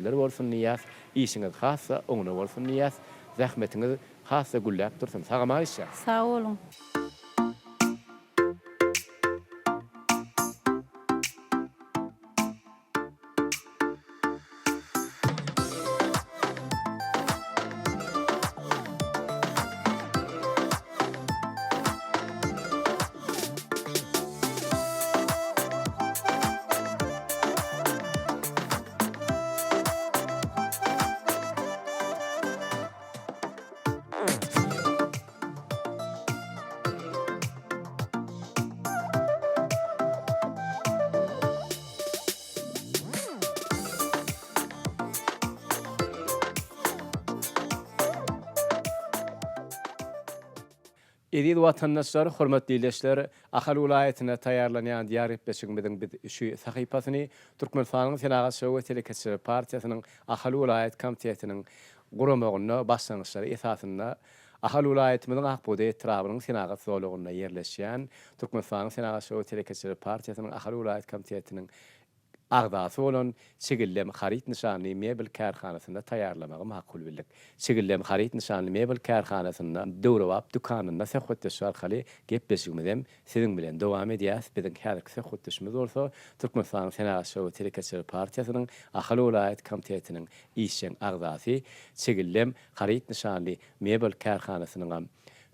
Ler bolsun diýýäs, işiňiz has-da oňuna bolsun diýýäs, zähmetiňiz has-da gülläp dursun. Sag-aman işläň. Sag boluň. Eziz watandaşlar, hormatly ildeşler, Ahal welaýatynda taýýarlanýan Diýar gepleşigimiziň biz şu sahypasyny Türkmenistanyň Senagatçylar we telekeçiler partiýasynyň Ahal welaýat komitetiniň guramagynda başlangyçlary esasynda Ahal welaýatymyzyň Ak bugdaý etrabynyň senagat zolagynda ýerleşýän Türkmenistanyň Senagatçylar we telekeçiler partiýasynyň Ahal welaýat komitetiniň agzasy bolan Çigildem haryt nyşanly mebel kärhanasynda taýýarlamagy makul bildik. Çigildem haryt nyşanly mebel kärhanasynda döwrebap dükanynda söhbetdeşlik arkaly gepleşigimizem siziň bilen dowam edýäs. Biziň häzirki söhbetdeşimiz bolsa Türkmenistanyň Senagatçylar we telekeçiler partiýasynyň Ahal welaýat komitetiniň işjeň agzasy, Çigildem haryt nyşanly mebel kärhanasynyňam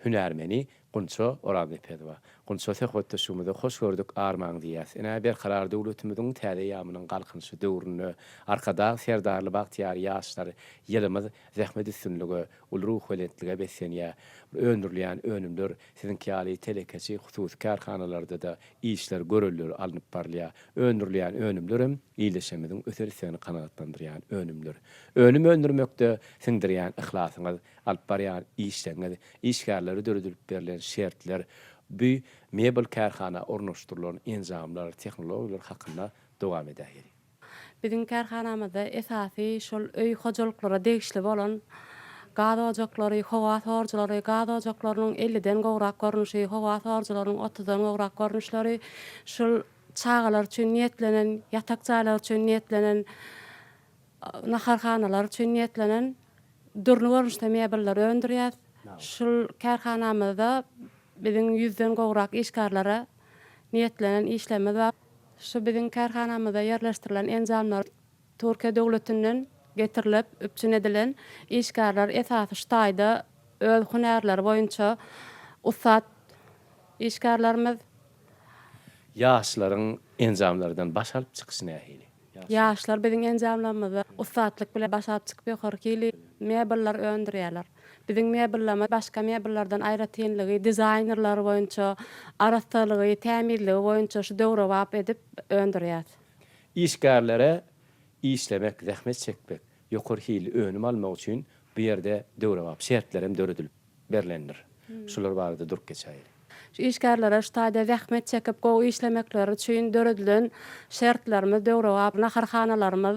hünärmeni Gunça Oraznepesowa. Gunça söhbetdeşligimize hoş gördük armaň diýýäs. Ine Berkarar döwletimiziň täze eýýamynyň Galkynyşy döwründe Arkadag Serdarly bagtyýar ýaşlar ýylymyz zähmet üstünlige, uly ruhubelentlige beslenýär. Bu öndürilýän önümler siziňki ýaly telekeçi hususy kärhanalarda-da işler görelleri alnyp barylýar. Öndürilýän önümlerem ildeşlerimiziň ösen islegini kanagatlandyrýan önümler. Önüm öndürmekde siňdirýän yhlasyňyz Alyp barýan işleriňiz, işgärlere döredilip berlen şertler, bu mebel kärhana ornaşdyrylan enjamlar, tehnologiýalar hakynda dowam edäýeli. Biziň kärhanamyzda esasy şol öý hojalyklara degişli bolan gaz ojaklary, howa sorujylary, gaz ojaklarynyň elliden gowrak görnüşi, howa sorujylarynyň otuzdan gowrak görnüşleri, şol çagalar üçin niýetlenen, ýatak jaýlar üçin niýetlenen Naharhanalar üçin niýetlenen dürli görnüşde mebelleri öndürýäs. Şul kärhanamyzda biziň ýüzden gowrak işgärlere niýetlenen işlerimiz bar. Şu biziň kärhanamyzda ýerleşdirilen enjamlar Türkiýe döwletinden getirilip üpjün edilen. Işgärler esasy şu taýda öz hünärleri boýunça ussat işgärlerimiz. Ýaşlaryň enjamlardan baş alyp çykyşy nähili? Ýaşlar biziň enjamlarymyzda ussatlyk bilen baş alyp çykyp ýokary hili mebelleri öndürýärler. Biziň mebellerimiz başga mebellerden aýratynlygy dizaýnerleri boýunça, arassalygy, tämizligi boýunça şu döwrebap edip öndürýäs. Işgärlere işlemek, zähmet çekmek, ýokary hilli önüm almak üçin bu ýerde döwrebap şertler hem döredilip berlendir. Şular barada durup geçäýeli. Şu işgärlere şu taýda zähmet çekip gowy işlemekleri üçin döredilen şertlerimiz döwrebap naharhanalarymyz,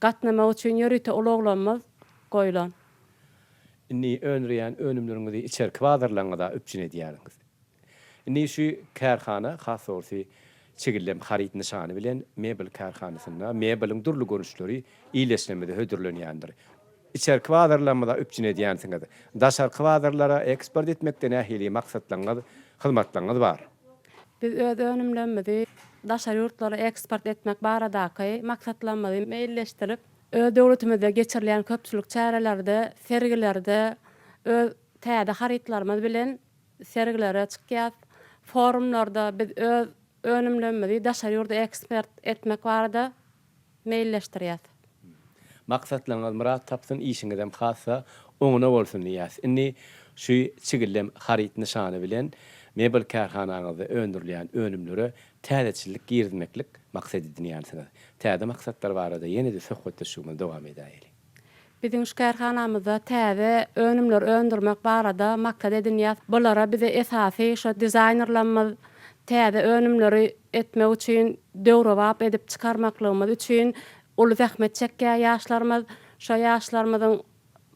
gatnamak üçin ýörite ulaglarymyz goýlan. Indi öndürýän önümleriňizi içerki bazarlaryňyza üpjün edýärsiňiz. Indi şu kärhana, has dogrusy, Çigildem haryt nyşany bilen mebel kärhanasynda mebeliň dürli görnüşleri ildeşlerimize hödürlenýändir. Içerki bazarlarymyza üpjün edýänsiňiz. Daşarky bazarlara eksport etmekde nähili maksatlaryňyz, hyzmatlaryňyz bar? Biz öz önümlerimizi daşary ýurtlara eksport etmek baradaky maksatlarymyzy meýilleşdirip, öz döwletimizde geçirilýän köpçülik çärelerde, sergilerde öz täze harytlarymyz bilen sergilere çykýas. Forumlarda biz öz önümlerimizi daşary ýurda eksport etmek barada meýilleşdirýäs. Maksatlaryňyz myrat tapsyn, işiňizem has-da oňuna bolsun diýýäs. Indi şu Çigildem haryt nyşany bilen mebel kärhanaňyzda öndürilýän önümlere täzeçillik girizmeklik maksat edinýänsiňiz. Täze maksatlar barada ýene-de söhbetdeşligimizi dowam edäýeli. Biziň şu kärhanamyzda täze önümleri öndürmek barada maksat edinýäs. Bulara bize esasy şo dizaýnerlerimiz täze önümleri etmek üçin döwrebap edip çykarmaklygymyz üçin uly zähmet çekýär ýaşlarymyz. Şo ýaşlarymyzyň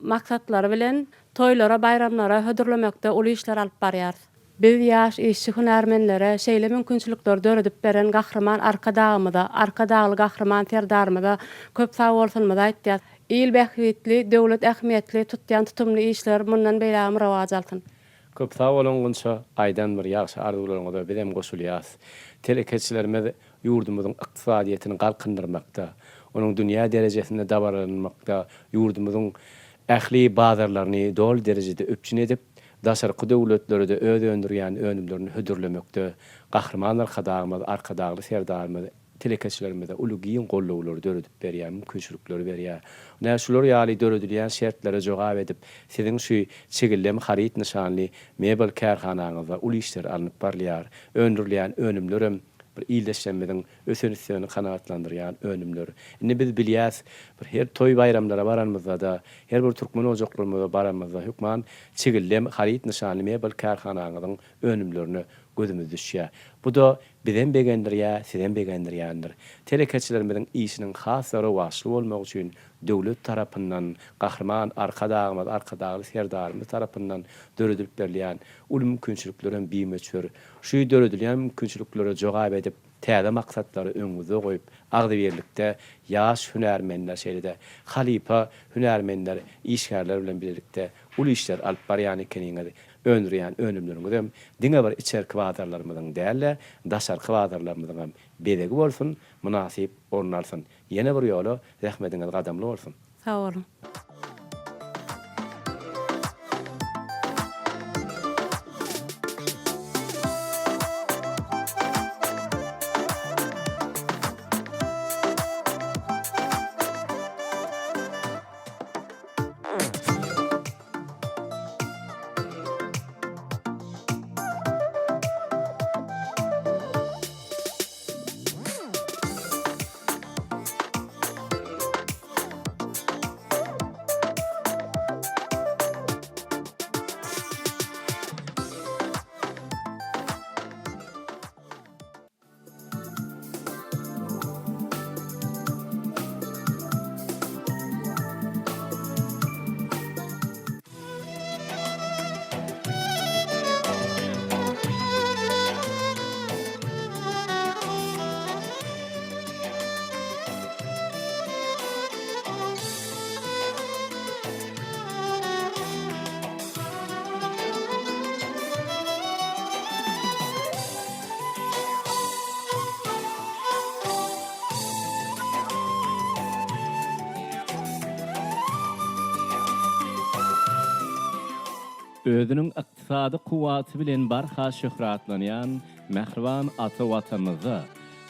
maksatlary bilen toýlara, baýramlara hödürlemekde uly işler alyp barýarys. Biz ýaş işçi-hünärmenlere şeýle mümkinçilikleri döredip beren Gahryman Arkadagymyza, Arkadagly Gahryman Serdarymyza köp sagbolsunymyzy aýtýas. Il bähbitli, döwlet ähmiýetli tutýan tutumly işler mundan beýlägem rowaç alsyn. Köp sag boluň Gunça, aýdan bir ýagşy arzuwlaryňyza bizem goşulýas. Telekeçilerimiz ýurdumyzyň ykdysadyýetini galkyndyrmakda, onuň dünýä derejesinde dabaralanmakda ýurdumyzyň ähli bazarlaryny doly derejede üpjün edip, daşarky döwletlere-de öz öndürýän önümlerini hödürlemekde Gahryman Arkadagymyz, Arkadagly Serdarymyz telekeçilerimize uly giň gollawlary döredip berýär, mümkinçilikleri berýär. Ine, şular ýaly döredilýän şertlere jogap edip, siziň şu Çigildem haryt nyşanly mebel kärhanaňyzda uly işler alnyp barylýar. Öndürilýän önümlerem bir ildeşlerimiziň ösen islegini kanagatlandyrýan önümler. Indi biz bilýäs, bir her toý-baýramlara baranymyzda-da, her bir türkmen ojaklarymyza baranymyzda hökman Çigildem haryt nyşanly mebel kärhanaňyzyň önümlerine gözümiz düşýär. Bu-da bizem begendirýär, sizem begendirýändir. Telekeçilerimiziň işiniň has-da rowaçly bolmagy üçin döwlet tarapyndan, Gahryman Arkadagymyz, Arkadagly Serdarymyz tarapyndan döredilip berilýän uly mümkinçiliklerem bimöçber. Şu döredilýän mümkinçiliklere jogap edip, täze maksatlary öňüňizde goýup, agzybirlikde ýaş hünärmenler, şeýle-de halypa hünärmenler, işgärler bilen bilelikde uly işler alyp barýan ekeniňiz. Öndürýän önümleriňizem diňe bir içerki bazarlarymyzyň däl-de, daşarky bazarlarymyzyňam bezegi bolsun, mynasyp orun alsyn. Ýene bir ýola zähmediňiz gadamly bolsun! Sag boluň. Özüniň ykdysady kuwwaty bilen barha şöhratlanýan mähriban ata Watanymyzda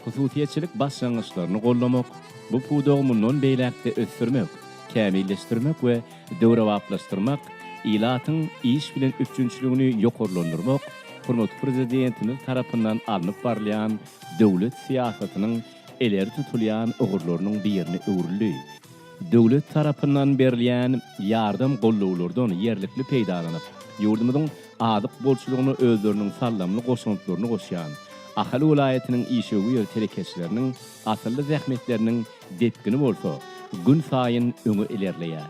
hususyýetçilik başlangyçlaryny goldamak, bu pudagy mundan beýläk-de ösdürmek, kämilleşdirmek we döwrebaplaşdyrmak, ilatyň iş bilen üpjünçiligini ýokarlandyrmak hormatly Prezidentimiz tarapyndan alnyp barylýan döwlet syýasatynyň ileri tutulýan ugurlarynyň birine öwrüldi. Döwlet tarapyndan berilýän ýardam-gollawlardan ýerlikli peýdalanyp, ýurdumyzyň azyk bolçulygyna özleriniň saldamly goşantlaryny goşýan Ahal welaýatynyň işewür telekeçileriniň asylly zähmetleriniň depgini bolsa günsaýyn öňe ilerleýär.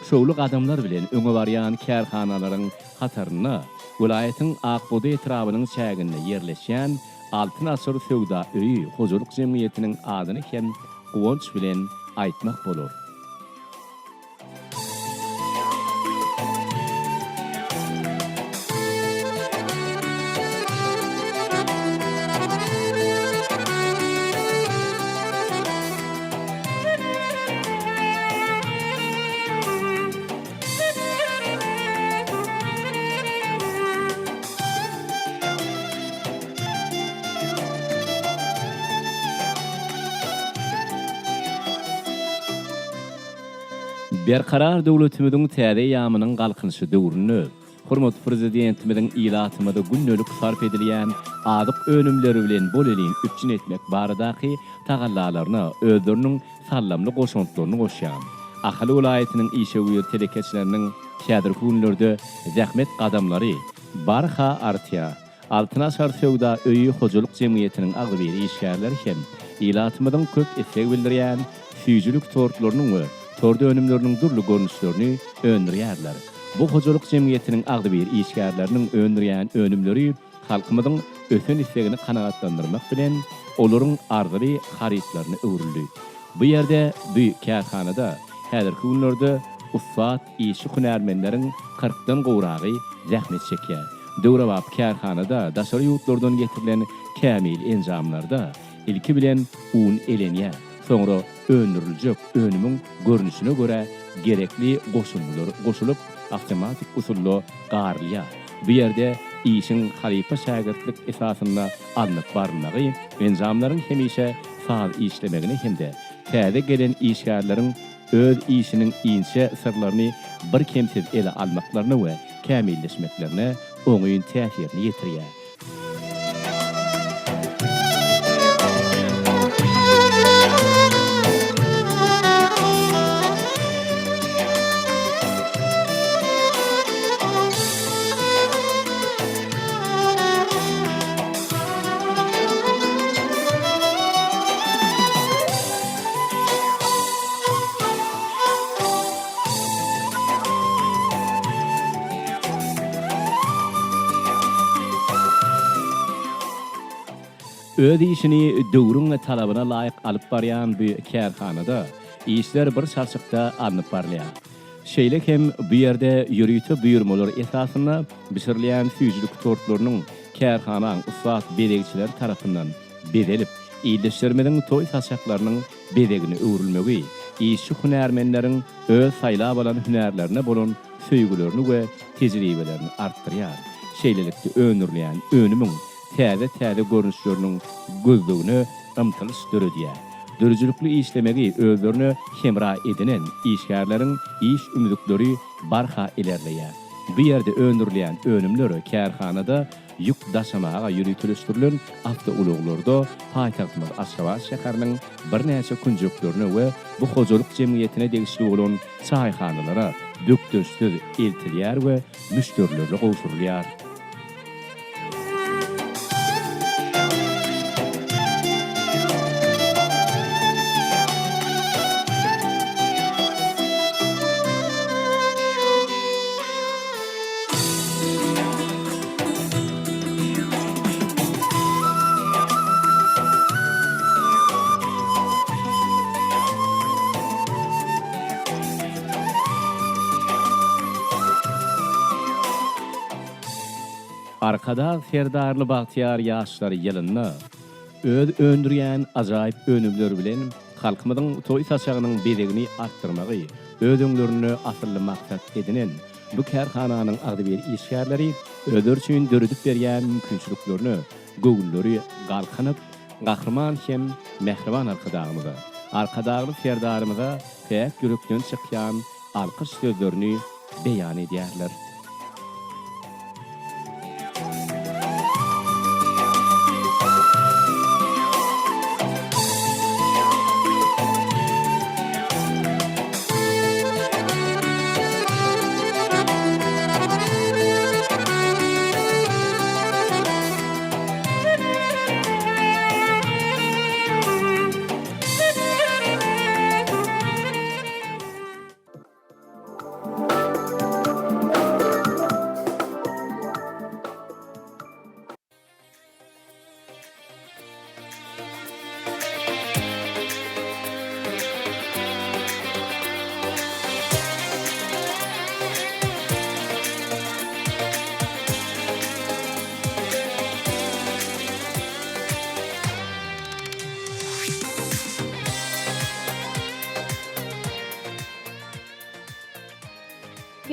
Şowly gadamlar bilen öňe barýan kärhanalaryň hatarynda welaýatyň Akbugdaý etrabynyň çäginde ýerleşýän Altyn asyr söwda öýi hojalyk jemgyýetiniň adyny hem guwanç bilen aýtmak bolar. Berkarar döwletimiziň täze eýýamynyň Galkynyşy döwründe hormatly Prezidentimiziň ilatymyzy gündelik sarp edilýän azyk önümleri bilen bolelin üpjün etmek baradaky tagallalaryna özleriniň saldamly goşantlaryny goşýan Ahal welaýatynyň işewür telekeçileriniň häzirki günlerde zähmet gadamlary barha artýar. Altyn asyr söwda öýi hojalyk jemgyýetiniň agzybir işgärleri hem ilatymyzyň köp isleg bildirýän süýjülik tortlarynyň we tort önümleriniň dürli görnüşlerini öndürýärler. Bu hojalyk jemgyýetiniň agzybir işgärleriniň öndürýän önümleri. halkymyzyň ösen islegini kanagatlandyrmak bilen, olaryň arzyly harytlaryna öwrüldi. Bu ýerde, bu kärhanada häzirki günlerde ussat işçi-hünärmenleriň kyrkdan gowragy zähmet çekýär. Döwrebap kärhanada daşary ýurtlardan getirilen kämil enjamlarda ilki bilen un elenýär, soňra öndüriljek önümiň görnüşine görä gerekli goşundylar goşulyp, awtomatik usulda garylýar. Bu ýerde işiň halypa-şägirtlik esasynda alnyp barylmagy enjamlaryň hemişe saz işlemegine hem-de täze gelen işgärleriň öz işiniň inçe syrlaryny birkemsiz ele almaklaryna we kämilleşmeklerine oňyn täsirini ýetirýär. Öz işini döwrüň talabyna laýyk alyp barýan bu kärhanada işler bir çalşykda alnyp barylýar. Şeýle hem bu ýerde ýörite buýurmalar esasynda bişirilýän süýjülik tortlarynyň kärhanaň ussat bezegçileri tarapyndan bezelip, ildeşlerimiziň toý saçaklarynyň bezegine öwrülmegi, işçi-hünärmenleriň öz saýlap alan hünärlerine bolan söýgülerini we tejribelerini artdyrýar. Şeýlelikde öndürilýän önümiň täze-täze görnüşleriniň gözlegine ymtylyş döredýär. Döredijilikli işlemegi özlerine hemra edinen işgärleriň iş ümzükleri barha ilerleýär. Bu ýerde öndürilýän önümler kärhanada ýük daşamaga ýöriteleşdirilen awtoulaglarda paýtagtymyz Aşgabat şäheriniň birnäçe künjeklerine we bu hojalyk jemgyýetine degişli bolan çaýhanalara bökdençsiz eltilýär we müşderilerine gowşurylýar. Arkadag Serdarly bagtyýar ýaşlar ýylynda öz öndürýän ajaýyp önümleri bilen halkymyzyň toý saçagynyň bezegini artdyrmagy öz öňlerinde asylly maksat edinen Bu kärhananyň agzybir işgärleri özleri üçin döredip berýän mümkinçiliklerine göwünleri galkynyp, Gahryman hem mähriban Arkadagymyza, Arkadagly Serdarymyza päk ýürekden çykýan alkyş sözlerini beýan edýärler.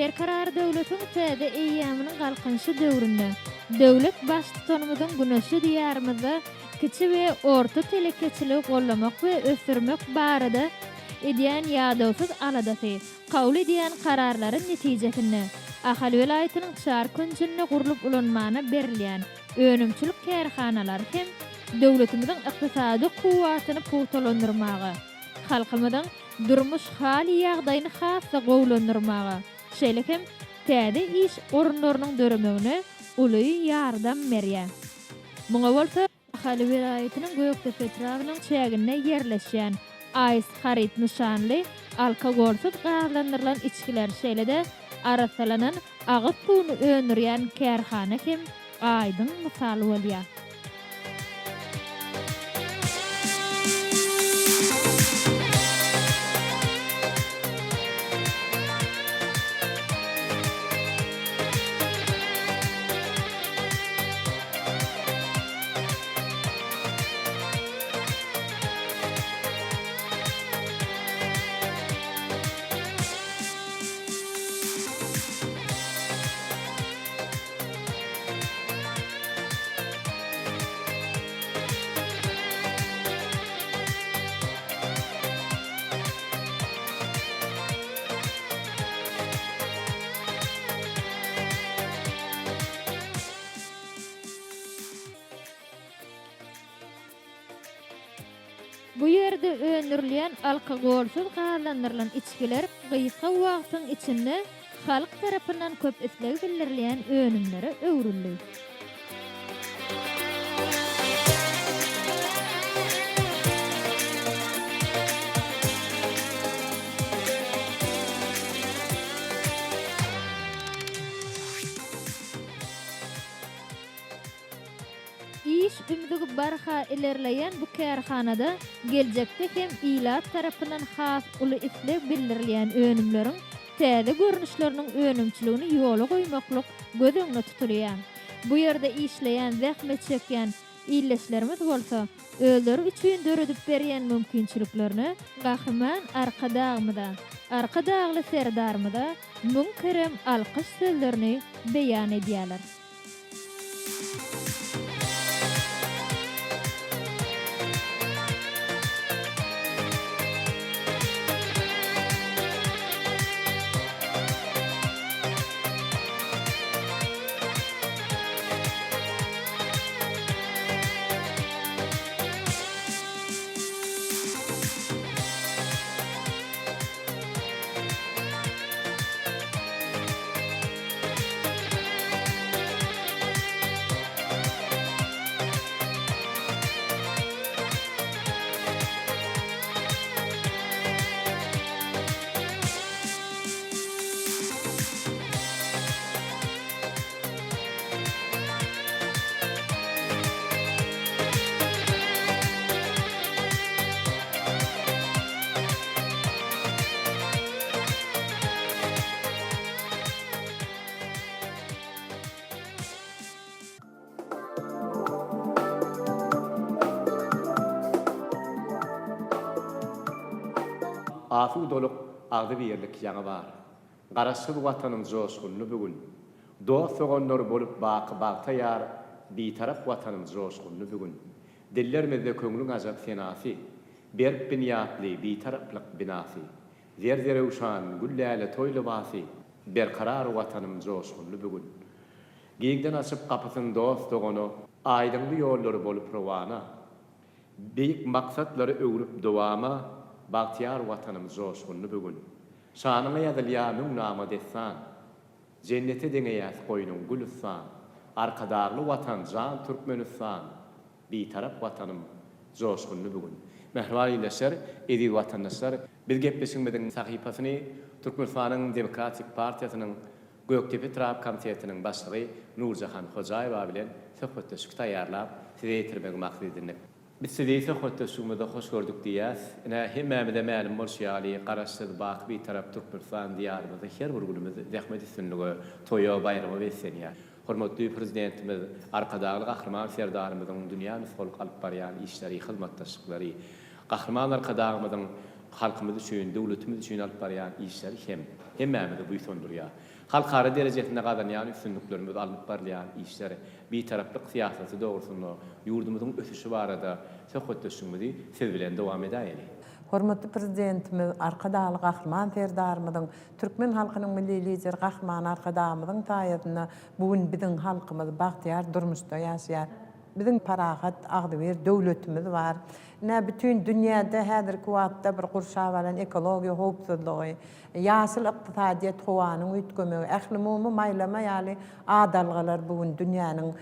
Berkarar döwletiň täze eýýamynyň Galkynyşy döwründe döwlet Baştutanymyzyň güneşli Diýarymyzda kiçi we orta telekeçiligi goldamak we ösdürmek barada edýän ýadawsyz aladasy, kabul edýän kararlary netijesinde Ahal welaýatynyň çar künjünde gurlup ulanmana berilýän önümçilik kärhanalary hem döwletimiziň ykdysady kuwwatyny pugtalandyrmaga, halkymyzyň durmuş hal-ýagdaýyny has-da gowulandyrmaga, şeýle hem täze iş orunlarynyň döremegine uly ýardam berýär. Muňa bolsa Ahal welaýatynyň Gökdepe etrabynyň çäginde ýerleşýän Aýs haryt nyşanly alkogolsyz gazlandyrylan içgiler, şeýle-de arassalanan agyz suwuny öndürýän kärhana hem. aýdyň mysaly bolýar. Bu ýerde öndürilýän alkogolsyz gazlandyrylan içgiler gysga wagtyň içinde halk tarapyndan köp isleg bildirilýän önümlere öwrüldi. Iş ümzügi barha ilerleýän bu kärhanada geljekde hem ilat tarapyndan has uly isleg bildirilýän önümleriň täze görnüşleriniň önümçiligini ýola goýmaklyk göz öňünde tutulýar. Bu ýerde işleýän, zähmet çekýän ildeşlerimiz bolsa özleri üçin döredip berýän mümkinçiliklerine Gahryman Arkadagymyza, Arkadagly Serdarymyza müň kerem alkyş sözlerini beýan edýärler. Asudalyk, agzybirlik ýaňy bar. Garaşsyz Watanym joşgunly bu gün. Dost-doganlar bolup baky bagta ýar, Bitarap Watanym joşgunly bu gün. Dillerimizde köňlüň ajap senasy, Berk binýatly Bitaraplyk binasy. Zer-zerewşan, gül-läle toý lybasy, Berkarar Watanym joşgunly bu gün. Giňden açyp gapysyn dost-dogana, Aýdyňly ýollary bolup rowana. Beýik maksatlary öwrüp dowama, Bagtyýar Watanym joşgunly bu gün. Şanyňa ýazylýar müň nama-dessan, Jennete deňeýäs goýnuň gülüstan. Arkadagly Watan, jan Türkmenistan! Bitarap Watanym joşgunly bu gün. Mähriban ildeşler, eziz watandaşlar! Biz gepleşigimiziň sahypasyny Türkmenistanyň Demokratik partiýasynyň Gökdepe etrap komitetiniň başlygy Nurjahan Hojaýewa bilen söhbetdeşlik taýýarlap, size ýetirmegi maksat edindik. Biz sizi söhbetdeşligimizde hoş gördük diýýäs. Ine, hemmämize mälim bolşy ýaly, Garaşsyz, baky Bitarap Türkmenistan Diýarymyzda her bir günümiz zähmet üstünlige, toýa, baýrama beslenýär. Hormatly Prezidentimiz Arkadagly Gahryman Serdarymyzyň dünýä nusgalyk alyp barýan işleri, hyzmatdaşlyklary, Gahryman Arkadagymyzyň halkymyz üçin, döwletimiz üçin alyp barýan işleri hem hemmämizi buýsandyrýar. Halkara derejesinde gazanýan üstünliklerimiz, alnyp barylýan işler, Bitaraplyk syýasaty dogrusynda, ýurdumyzyň ösüşi barada söhbetdeşligimizi siz bilen dowam edäýeli. Hormatly Prezidentimiz Arkadagly Gahryman Serdarymyzyň, türkmen halkynyň Milli Lideri Gahryman Arkadagymyzyň saýasynda bu gün biziň halkymyz bagtyýar durmuşda ýaşaýar. Biziň parahat, agzybir döwletimiz bar. Ine, bütin dünýäde häzirki wagtda bir gurşap alan ekologiýa howpsuzlygy, ýaşyl ykdysadyýet, howanyň üýtgemegi, ählumumy maýlama ýaly adalgalar bu gün dünýäniň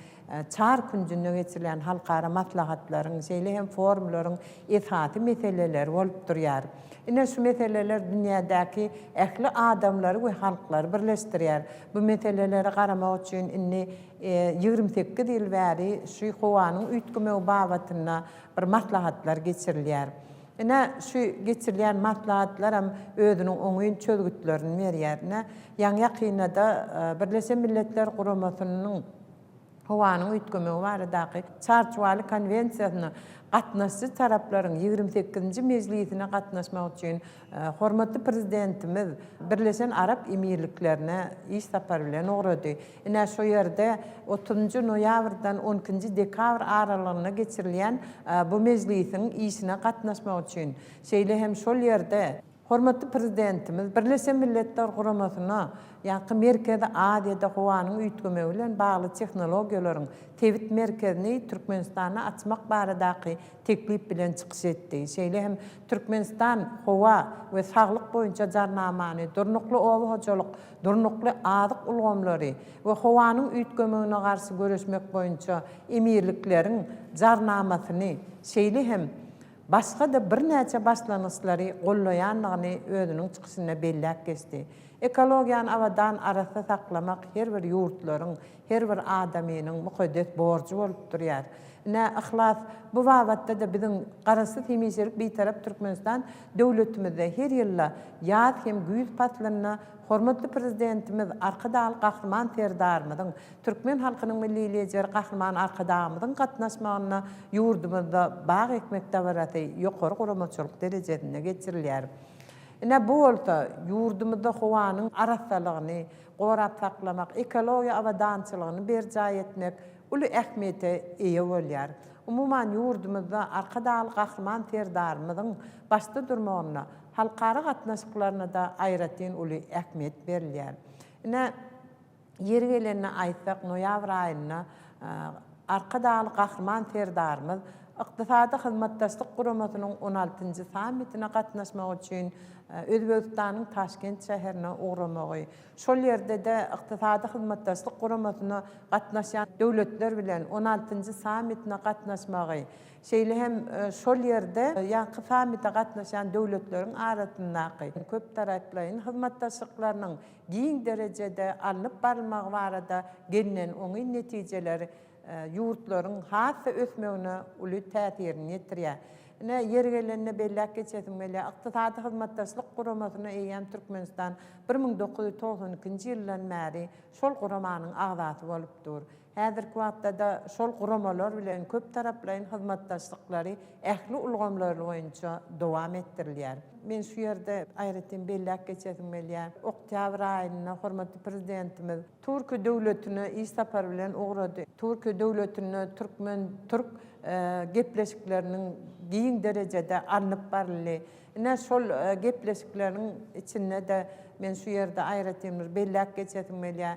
çar künjünde geçirilýän halkara maslahatlaryň, şeýle hem forumlaryň esasy meseleleri bolup durýar. Ine, şu meseleler dünýädäki ähli adamlary we halklary birleşdirýär. Bu meselelere garamak üçin indi 28 ýyl bäri şu howanyň üýtgemegi babatynda bir maslahatlar geçirilýär. Ine, şu geçirilýän maslahatlaram özüniň oňyn çözgütlerini berýär. Ine, ýaňy-ýakynda-da Birleşen Milletler Guramasynyň Howanyň üýtgemegi baradaky Çarçuwaly konwensiýasyna gatnaşyjy taraplaryň ýigrimi sekizinji mejlisine gatnaşmak üçin hormatly Prezidentimiz Birleşen Arap Emirliklerine iş sapary bilen ugrady. Ine, şu ýerde otuzynjy noýabrdan on ikinji dekabr aralygynda geçirilýän bu mejlisiň işine gatnaşmak üçin, şeýle hem şol ýerde, Hormatly Prezidentimiz Birleşen Milletler Guramasyna ýaňky Merkezi Aziýada howanyň üýtgemegi bilen bagly tehnologiýalaryň sebit merkezini Türkmenistanda açmak baradaky teklip bilen çykyş etdi. Şeýle hem Türkmenistan howa we saglyk boýunça jarnamany, durnukly oba hojalyk, durnukly azyk ulgamlary we howanyň üýtgemegine garşy göreşmek boýunça Emirlikleriň jarnamasyny, şeýle hem başga-da birnäçe başlangyçlary gollaýandygyny özüniň çykyşynda belläp geçdi. Ekologiýany abadan, arassa saklamak her bir ýurtlaryň, her bir adamynyň mukaddes borjy bolup durýar. Ine, yhlas bu babatda-da biziň Garaşsyz, hemişelik Bitarap Türkmenistan döwletimizde her ýylda ýaz hem güýz paslynda hormatly Prezidentimiz Arkadagly Gahryman Serdarymyzyň Türkmen halkynyň Milli Lideri Gahryman Arkadagymyzyň gatnaşmagynda ýurdumyzda bag ekmek dabarasy ýokary guramaçylyk derejesinde geçirilýär. Ine, bu bolsa ýurdumyzda howanyň arassalygyny gorap saklamak, ekologiýa abadançylygyny berjaý etmek uly ähmiýete eýe bolýar. Umuman, ýurdumyzda Arkadagly Gahryman Serdarymyzyň başda durmagynda halkara gatnaşyklaryna-da aýratyn uly ähmiýet berilýär. Ine, Ýeri gelende aýtsak, noýabr aýynda Arkadagly Gahryman Serdarymyz Ykdysady Hyzmatdaşlyk Guramasynyň on altynjy sammitine gatnaşmak üçin Özbegistanyň Taşkent şäherine ugramagy, şol ýerde-de Ykdysady Hyzmatdaşlyk Guramasyna gatnaşýan döwletler bilen on altynjy sammitine gatnaşmagy, şeýle hem şol ýerde ýaňky sammite gatnaşýan döwletleriň arasyndaky köptaraplaýyn hyzmatdaşlyklarynyň giň derejede alnyp barylmagy barada gelnen oňyn netijeler ýurtlaryň has-da ösmegine uly täsirini ýetirýär. Ine, ýeri gelende belläp geçesim gelýär, Ykdysady Hyzmatdaşlyk Guramasyna eýýäm Türkmenistan 1992-nji ýyldan bäri şol guramanyň agzasy bolup dur. Häzirki wagtda-da şol guramalar bilen köptaraplaýyn hyzmatdaşlyklary ähli ulgamlar boýunça dowam etdirilýär. Men şu ýerde aýratyn belläp geçesim gelýär, oktýabr aýynda hormatly Prezidentimiz Türkiýe döwletine iş sapary bilen ugrady. Türkiýe döwletinde türkmen-türk gepleşikleriniň giň derejede alnyp baryldy. Ine, şol gepleşikleriň içinde-de men şu ýerde aýratyn bir belläp geçesim gelýär.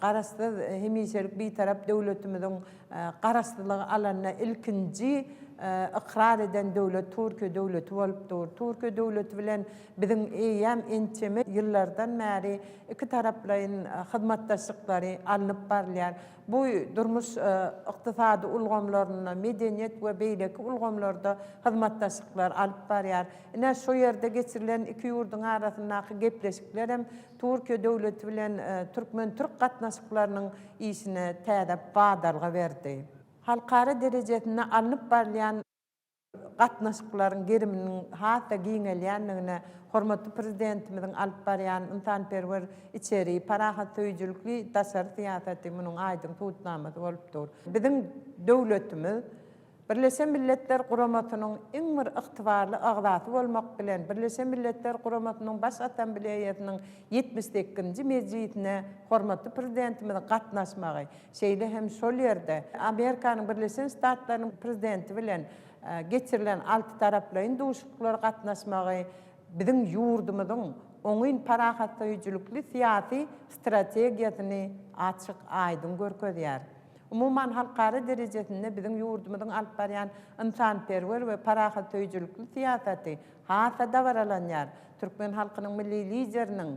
Garaşsyz, hemişelik Bitarap döwletimiziň Garaşsyzlygy alanda ilkinji ykrar eden döwlet Türkiýe döwleti bolup dur. Türkiýe döwleti bilen biziň eýýäm ençeme ýyllardan bäri ikitaraplaýyn hyzmatdaşlyklary alnyp barylýar. Bu durmuş ykdysady ulgamlarynda, medeniýet we beýleki ulgamlarda hyzmatdaşlyklar alyp barýar. Ine, şu ýerde geçirilen iki ýurduň arasyndaky gepleşikler hem Türkiýe döwleti bilen türkmen-türk gatnaşyklarynyň işine täze badalga berdi. Halkara derejesinde alnyp barylýan gatnaşyklaryň geriminiň has-da giňelýändigine hormatly Prezidentimiziň alyp barýan ynsanperwer içeri, parahatsöýüjilikli daşary syýasaty munuň aýdyň subutnamasy bolup dur. Biziň döwletimiz Birleşen Milletler Guramasynyň iň bir ygtybarly agzasy bolmak bilen, Birleşen Milletler Guramasynyň Baş Assambleýasynyň 78-nji mejlisine hormatly Prezidentimiziň gatnaşmagy, şeýle hem şol ýerde Amerikanyň Birleşen Ştatlarynyň Prezidenti bilen geçirilen altytaraplaýyn duşuşyklara gatnaşmagy biziň ýurdumyzyň oňyn parahatsöýüjilikli syýasy strategiýasyny açyk-aýdyň görkezýär. Umuman, halkara derejesinde biziň ýurdumyzyň alyp barýan ynsanperwer we parahatsöýüjilikli syýasaty has-da dabaralanýar. Türkmen halkynyň Milli Lideriniň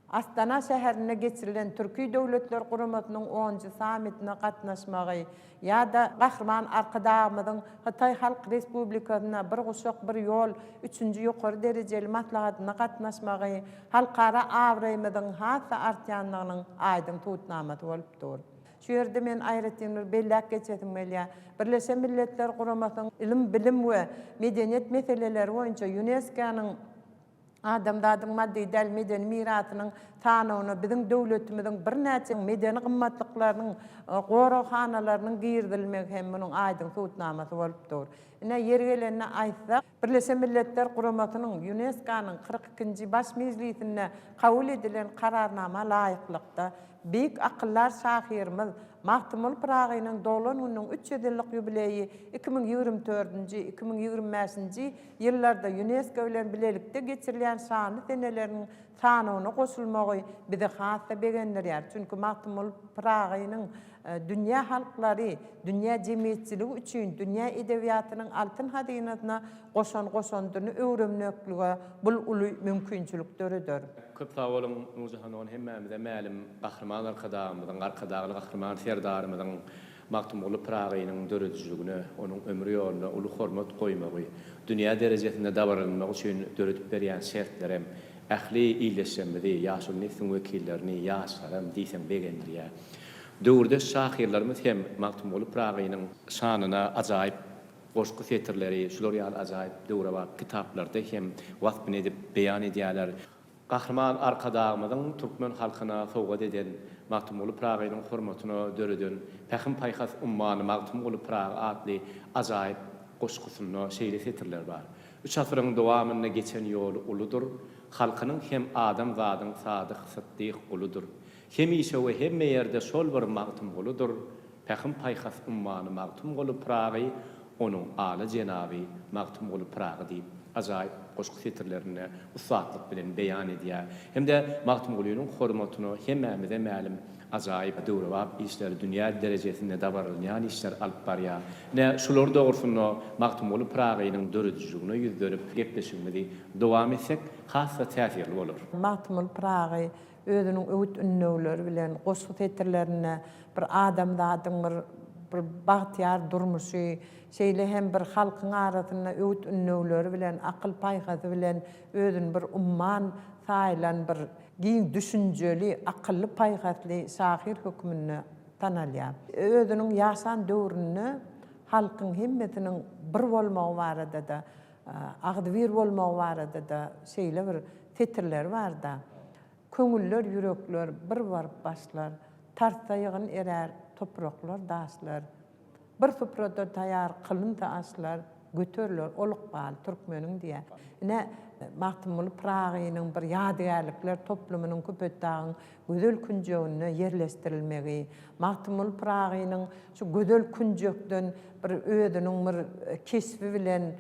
Astana şäherinde geçirilen Türki Döwletler Guramasynyň onunjy sammitine gatnaşmagy ýa-da Gahryman Arkadagymyzyň Hytaý Halk Respublikasyna Bir guşak, bir ýol üçünji ýokary derejeli maslahatyna gatnaşmagy halkara abraýymyzyň has-da artýandygynyň aýdyň subutnamasy bolup dur. Şu ýerde men aýratyn bir belläp geçesim gelýär. Birleşen Milletler Guramasynyň ylym, bilim we medeniýet meseleleri boýunça ÝUNESKO-nyň Adamzadyň maddy däl medeni mirasynyň sanawyna biziň döwletimiziň birnäçe medeni gymmatlyklarynyň goraghanalarynyň girizilmegi hem munuň aýdyň subutnamasy bolup dur. Ine, ýeri gelende aýtsak, Birleşen Milletler Guramasynyň, ÝUNESKO-nyň 42-nji Baş mejlisinde kabul edilen Kararnama laýyklykda, beýik akyldar şahyrymyz Magtymguly Pyragynyň doglan gününiň 300 ýyllyk ýubileýi 2024-nji, 2025-nji ýyllarda Ýunesko bilen bilelikde geçirilýän şanly seneleriniň sanawyna goşulmagy bizi has-da begendirýär. Çünki Magtymguly Pyragynyň dünýä halklary, dünýä jemgyýetçiligi üçin dünýä edebiýatynyň altyn hazynasyna goşan goşandyny öwrenmeklige bul uly mümkinçilik döreder. Köp sag boluň Nurjahan dogan hemmämize mälim Gahryman Arkadagymyzyň, Arkadagly Gahryman Serdarymyzyň Magtymguly Pyragynyň döredijiligine, onuň ömür ýoluna uly hormat goýmagy, dünýä derejesinde dabaralanmagy üçin döredip berýän şertlerem ähli ildeşlerimizi, ýaşuly nesliň wekillerini, ýaşlaram diýseň begendirýär. Döwürdeş şahyrlarymyz hem Magtymguly Pyragynyň şanyna ajaýyp goşgy setirleri, şular ýaly ajaýyp döwrebap kitaplarda hem waspyny edip beýan edýärler. Gahryman Arkadagymyzyň türkmen halkyna sowgat eden, Magtymguly Pyragynyň hormatyna döreden Pähim-paýhas ummany Magtymguly Pyragy atly ajaýyp goşgusynda şeýle setirler bar, Üç asyryň dowamynda geçen ýoly uludyr, Halkynyň hem adamzadyň sadyk, sytdyk guludyr. Hemişe we hemme ýerde şol bir Magtymguludyr, Pähim-paýhas ummany Magtymguly Pyragy, onuň aly jenaby Magtymguly Pyragy diýip, ajaýyp goşgy setirlerinde ussatlyk bilen beýan edýär. Hem-de Magtymgulynyň hormatyna hemmämize mälim ajaýyp döwrebap işleri, dünýä derejesinde dabaralanýan işleri alyp barýar. Ine, şular dogrusynda Magtymguly Pyragynyň döredijiligine ýüzlenip gepleşigimizi dowam etsek, has-da täsirli bolar. Magtymguly Pyragy Özüniň öwüt-ündewleri bilen goşgy setirlerinde bir adamzadyň bir bir bagtyýar durmuşy, şeýle hem bir halkyň arasynda öwüt-ündewleri bilen, akyl-paýhasy bilen özüni bir umman saýylan bir giň düşünjeli, akylly-paýhasly şahyr hökmünde tanalýar. Özüniň ýaşan döwründe halkyň hemmesiniň bir bolmagy barada-da, agzybir bolmagy barada-da şeýle bir setirleri bar-da. Köňüller, ýürekler bir baryp başlar, Tartsa ýygyn erär topraklar, daşlar. Bir suprada taýar kylynsa aşlar, Göteriler ol ykbal türkmeniň diýýär. Ine, Magtymguly Pyragynyň bir ýadygärlikler toplumynyň Köpetdagyň gözel künjeginde ýerleşdirilmegi, Magtymguly Pyragynyň şu gözel künjekden bir özüniň bir keşbi bilen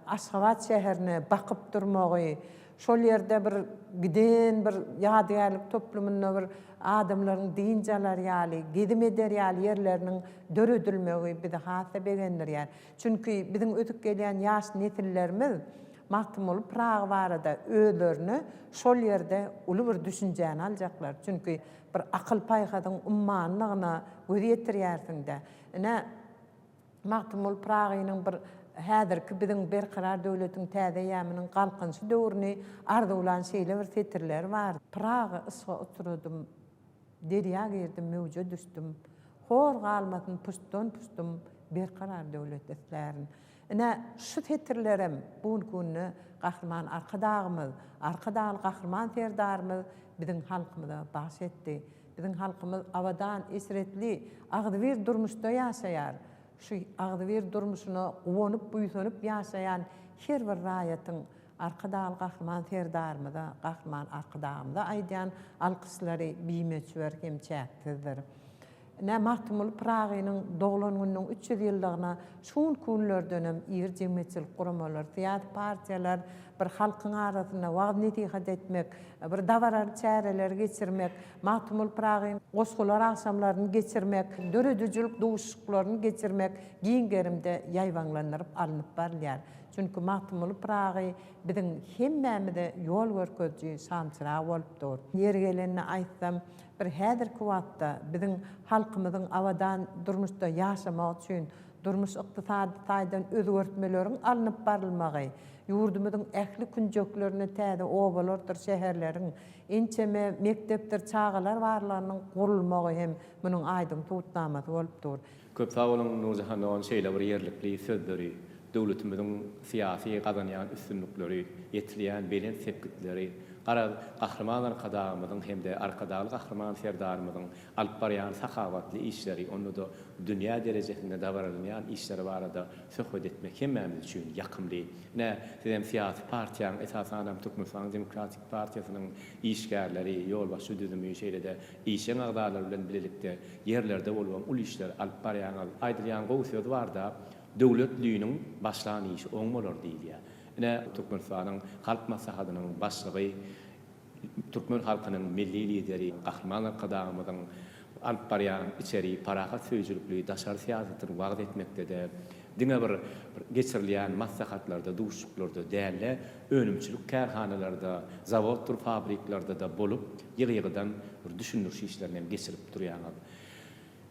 Aşgabat şäherine bakyp durmagy, Şol ýerde bir giden bir ýadygärlik toplumynda bir adamlaryň dynç alar ýaly, gezim eder ýaly ýerleriniň döredilmegi bizi has-da begendirýär. Çünki biziň ösüp gelýän ýaş nesillerimiz Magtymguly Pyragy barada özlerine şol ýerde uly bir düşünjäni aljaklar. Çünki bir akyl-paýhasyň ummanydygyna göz ýetirýärsiň-dä. Ine, Magtymguly Pyragynyň bir häzirki biziň Berkarar döwletiň täze eýýamynyň Galkynyşy döwrüni arzuwlan şeýle bir setirleri bar. Pyragy yşga uçradym, Derýa girdim, möwje düşdüm. Hor galmasyn puştdan-puşdum, Berkarar döwlet islärin. Ine, şu setirlerem bu günki günde Gahryman Arkadagymyz, Arkadagly Gahryman Serdarymyz biziň halkymyza bagyş etdi. Biziň halkymyz abadan, eşretli, agzybir durmuşda ýaşaýar. Şu agzybir durmuşyna guwanyp, buýsanyp ýaşaýan her bir raýatyň Arkadagly Gahryman Serdarymyza, Gahryman Arkadagymyza aýdýan alkyşlary bimöçber hem çäksizdir. Ine, Magtymguly Pyragynyň doglan gününiň 300 ýyllygyna şu günki günlerdenem iri jemgyýetçilik guramalary, syýasy partiýalar bir halkyň arasynda wagyz-nesihat etmek, bir dabaraly çäreleri geçirmek, Magtymguly Pyragynyň goşgular agşamlaryny geçirmek, döredijilik duşuşyklaryny geçirmek giň gerimde ýaýbaňlandyryp alnyp barylýar. Çünki Magtymguly Pyragy biziň hemmämize ýol görkeziji şamçyrag bolup dur. Ýeri gelende aýtsam, bir häzirki wagtda biziň halkymyzyň abadan durmuşda ýaşamagy üçin durmuş-ykdysady taýdan özgertmeleriň alnyp barylmagy, ýurdumyzyň ähli künjeklerinde täze obalardyr şäherleriň, ençeme mekdepdir çagalar barlagynyň gurulmagy hem munuň aýdyň subutnamasy bolup dur. Köp sag boluň Nurjahan dogan şeýle bir ýerlikli sözleri, döwletimiziň syýasy gazanýan üstünlikleri, ýetilýän belent sepgitleri, garaz, Gahryman Arkadagymyzyň hem-de Arkadagly Gahryman Serdarymyzyň alyp barýan sahawatly işleri, onda-da dünýä derejesinde dabaralanýan işleri barada söhbet etmek hemmämiz üçin ýakymly. Ine, sizem syýasy partiýaň, esasanam Türkmenistanyň Demokratik partiýasynyň işgärleri, ýolbaşçy düzümi, şeýle-de işjeň agzalary bilen bilelikde ýerlerde bolubam uly işleri alyp barýaňyz. Aýdylýan gowy söz bar-da, Döwletliniň başlan işi oň bolar diýilýär. Ine, Türkmenistanyň Halk Maslahatynyň Başlygy, türkmen halkynyň Milli Lideri Gahryman Arkadagymyzyň alyp barýan içeri parahatsöýüjilikli daşary syýasatyny wagyz etmekde-de, diňe bir geçirilýän maslahatlarda, duşuşyklarda däl-de, önümçilik kärhanalarda, zawoddyr fabriklerde-de bolup, ýygy-ýygydan bir düşündiriş işlerini hem geçirip durýaňyz.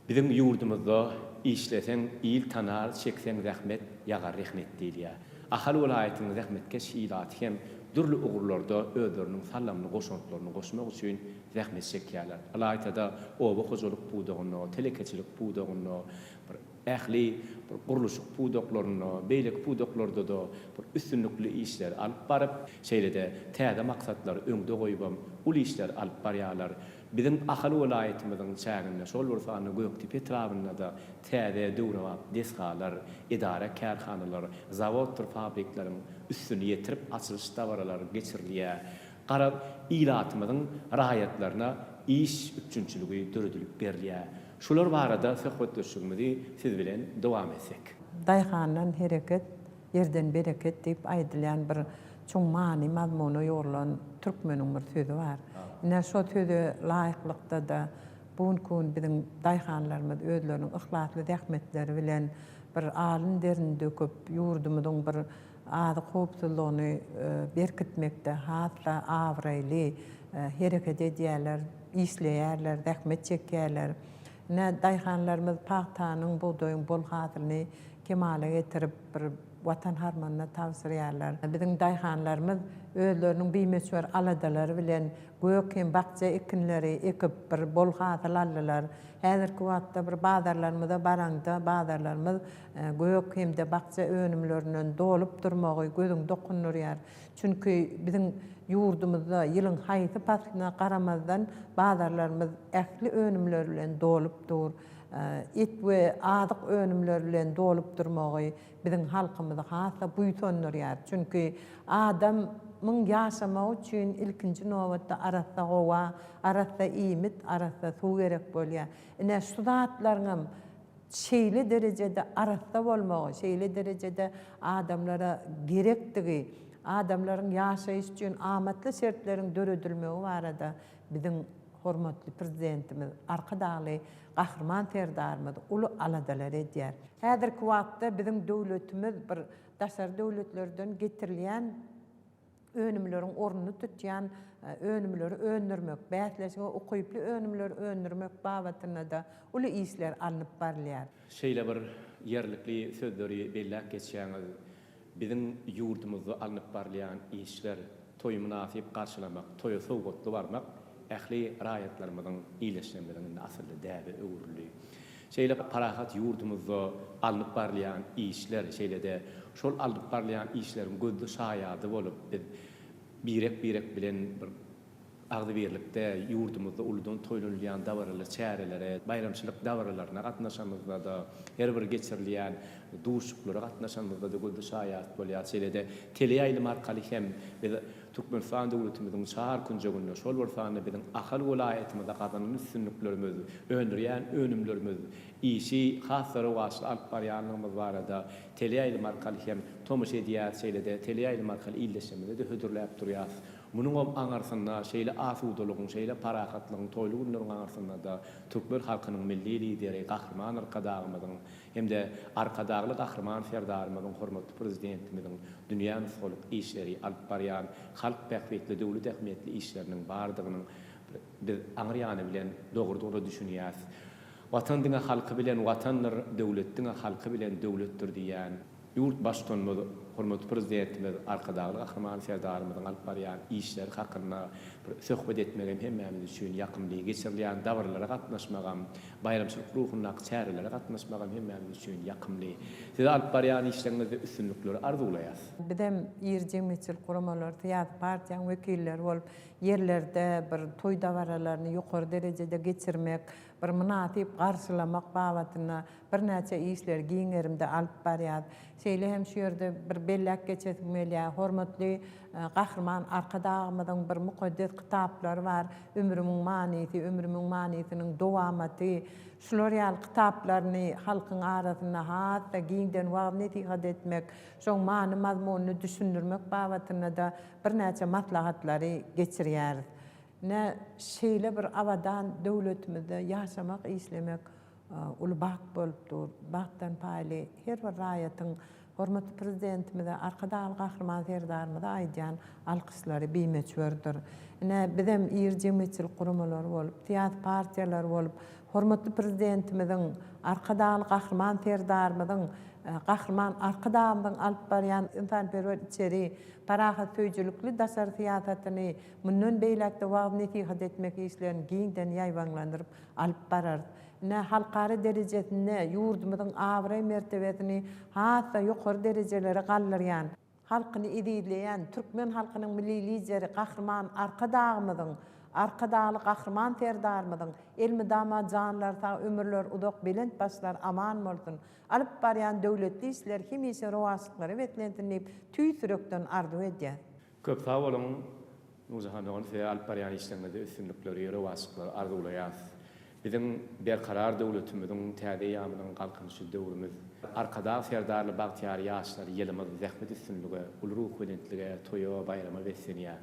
Biziň ýurdumyzda Işleseň, il tanar, çekseň zähmet, ýagar rehnet diýilýär. Ahal welaýatynyň zähmetkeş ilaty hem dürli ugurlarda özleriniň saldamly goşantlaryny goşmak üçin zähmet çekýärler. Ylaýta-da oba hojalyk pudagynda, telekeçilik pudagynda, bir ähli bir gurluşyk pudaklarynda, beýleki pudaklarda-da bir üstünlikli işleri alyp baryp, şeýle-de täze maksatlary öňde goýubam uly işleri alyp barýarlar. Biziň Ahal welaýatymyzyň çäginde, şol bir sanda Gökdepe etrabynda-da täze döwrebap desgalar, edara-kärhanalar, zawoddyr fabrikleriň üstüni ýetirip açylyş dabaralary geçirilýär. Garaz, ilatymyzyň raýatlaryna iş üpjünçiligi döredilip berilýär. Şular barada söhbetdeşligimizi siz bilen dowam etsek. Daýhandan hereket, ýerden bereket diýip aýdylýan bir çuň many-mazmuna ýugrulan türkmeniň bir sözi bar. Ine, şo söze laýyklykda-da, bu günki gün biziň daýhanlarymyz özleriniň yhlasly zähmetleri bilen bir alyn derini döküp, ýurdumyzyň bir azyk howpsuzlygyny berkitmekde has-da abraýly hereket edýärler, işleýärler, zähmet çekýärler. Ine, daýhanlarymyz pagtanyň, bugdaýyň bol hasylyny kemala getirip, bir Watan harmanyna tabşyrýarlar. Biziň daýhanlarymyz özleriniň bimöçber aladalary bilen gök hem bakja ekinleri ekip, bir bol hasyl aldylar. Häzirki wagtda bir bazarlarymyza baraňda, bazarlarymyz gök hem-de bakja önümlerinden dolup durmagy gözüňi dokundyrýar. Çünki biziň ýurdumyzda ýylyň haýsy paslyna garamazdan bazarlarymyz ähli önümler bilen dolup dur. Et we azyk önümleri bilen dolup durmagy biziň halkymyzy has-da buýsandyrýar. Çünki adamyň ýaşamagy üçin ilkinji nobatda arassa howa, arassa iýmit, arassa suw gerek bolýar. Ine, şu zatlaryňam şeýle derejede arassa bolmagy, şeýle derejede adamlara gerekdigi, adamlaryň ýaşaýyş üçin amatly şertleriň döredilmegi barada biziň hormatly Prezidentimiz Arkadagly Gahryman Serdarymyz uly aladalar edýär. Häzirki wagtda biziň döwletimiz bir daşary döwletlerden getirilýän önümleriň ornuny tutýan önümleri öndürmek, bäsleşige ukyply önümleri öndürmek babatynda-da uly işler alnyp barylýar. Şeýle bir ýerlikli sözleri belläp geçýäňiz. Biziň ýurdumyzda alnyp barylýan işler, toýy mynasyp garşylamak, toýa sowgatly barmak ähli raýatlarymyzyň, ildeşlerimiziň indi asylly däbe öwrüldi. Şeýle parahat ýurdumyzda alnyp barylýan işler, şeýle-de şol alnyp barylýan işleriň gözli şaýady bolup, biz birek-birek bilen bir agzybirlikde ýurdumyzda uludan toýlanylýan dabaraly çärelere, baýramçylyk dabaralaryna gatnaşanymyzda-da, her bir geçirilýän duşuşyklara gatnaşanymyzda-da gözli şaýat bolýarys. Şeýle-de teleýaýlym arkaly hem biz. Türkmenistan döwletimiziň çar künjeginde, şol bir sanda biziň Ahal welaýatymyzda gazanan üstünliklerimiz, öndürýän önümlerimiz, işi has-da rowaçly alyp barýanlygymyz barada teleýaýlym arkaly hem tomaşa edýäris, şeýle-de teleýaýlym arkaly ildeşlerimize-de hödürläp durýarys. Munuňam aňyrsynda, şeýle asudalygyň, şeýle parahatlygyň, toýly günleriň aňyrsynda-da türkmen halkynyň Milli Lideri Gahryman Arkadagymyzyň hem-de Arkadagly Gahryman Serdarymyzyň, hormatly Prezidentimiziň dünýä nusgalyk işleri alyp barýan halk bähbitli, döwlet ähmiýetli işleriniň bardygynyň biz aňry ýany bilen dogrudygyna düşünýäris. Watan diňe halky bilen Watandyr, döwlet diňe halky bilen döwletdir diýýän Ýurt Baştutanymyz, hormatly Prezidentimiz Arkadagly Gahryman Serdarymyzyň alyp barýan işleri hakynda bir söhbet etmegem hemmämiz üçin ýakymly, geçirilýän dabaralara gatnaşmagam, baýramçylyk ruhundaky çärelere gatnaşmagam hemmämiz üçin ýakymly. Size alyp barýan işleriňizde üstünlikleri arzuwlaýas. Bizem iri jemgyýetçilik guramalary, syýasy partiýanyň wekilleri bolup, ýerlerde bir toý dabaralaryny ýokary derejede geçirmek, bir mynasyp garşylamak babatynda birnäçe işleri giň gerimde alyp barýar. Şeýle hem şu ýerde bir belläp geçesim gelýär, hormatly Gahryman Arkadagymyzyň bir mukaddes kitaplary bar, Ömrümiň manysy, Ömrümiň manysynyň dowamaty. Şular ýaly kitaplaryny halkyň arasynda has-da giňden wagyz-nesihat etmek, şoň many-mazmunyny düşündirmek babatynda-da birnäçe maslahatlary geçirýäris. Ine, şeýle bir abadan döwletimizde ýaşamak, işlemek uly bagt bolup dur. Bagtdan paýly her bir raýatyň hormatly Prezidentimize, Arkadagly Gahryman Serdarymyza aýdýan alkyşlary bimöçberdir. Ine, bizem iri jemgyýetçilik guramalary bolup, syýasy partiýalar bolup, hormatly Prezidentimiziň, Arkadagly Gahryman Serdarymyzyň, Gahryman Arkadagymyzyň alyp barýan ynsanperwer içeri, parahatsöýüjilikli daşary syýasatyny mundan beýläk-de wagyz-nesihat etmek işlerini giňden ýaýbaňlandyryp alyp bararys. Ine, halkara derejesinde ýurdumyzyň abraý-mertebesini has-da ýokary derejelere galdyrýan, halkyny ezizleýän türkmen halkynyň Milli Lideri Gahryman Arkadagymyzyň, Arkadagly Gahryman Serdarymyzyň elmydama janlary sag, ömürleri uzak, belent başlary aman bolsun, alyp barýan döwletli işleri hemişe rowaçlyklara beslensin diýip tüýs ýürekden arzuw edýäs. Köp sag boluň Nurjahan dogan size alyp barýan işleriňizde üstünlikleri rowaçlyklary arzuwlaýas. Biziň Berkarar döwletimiziň täze eýýamynyň Galkynyşy döwrümiz Arkadag Serdarly bagtyýar ýaşlar ýylymyz zähmet üstünlige, uly ruhubelentlige, toýa, baýrama beslenýär.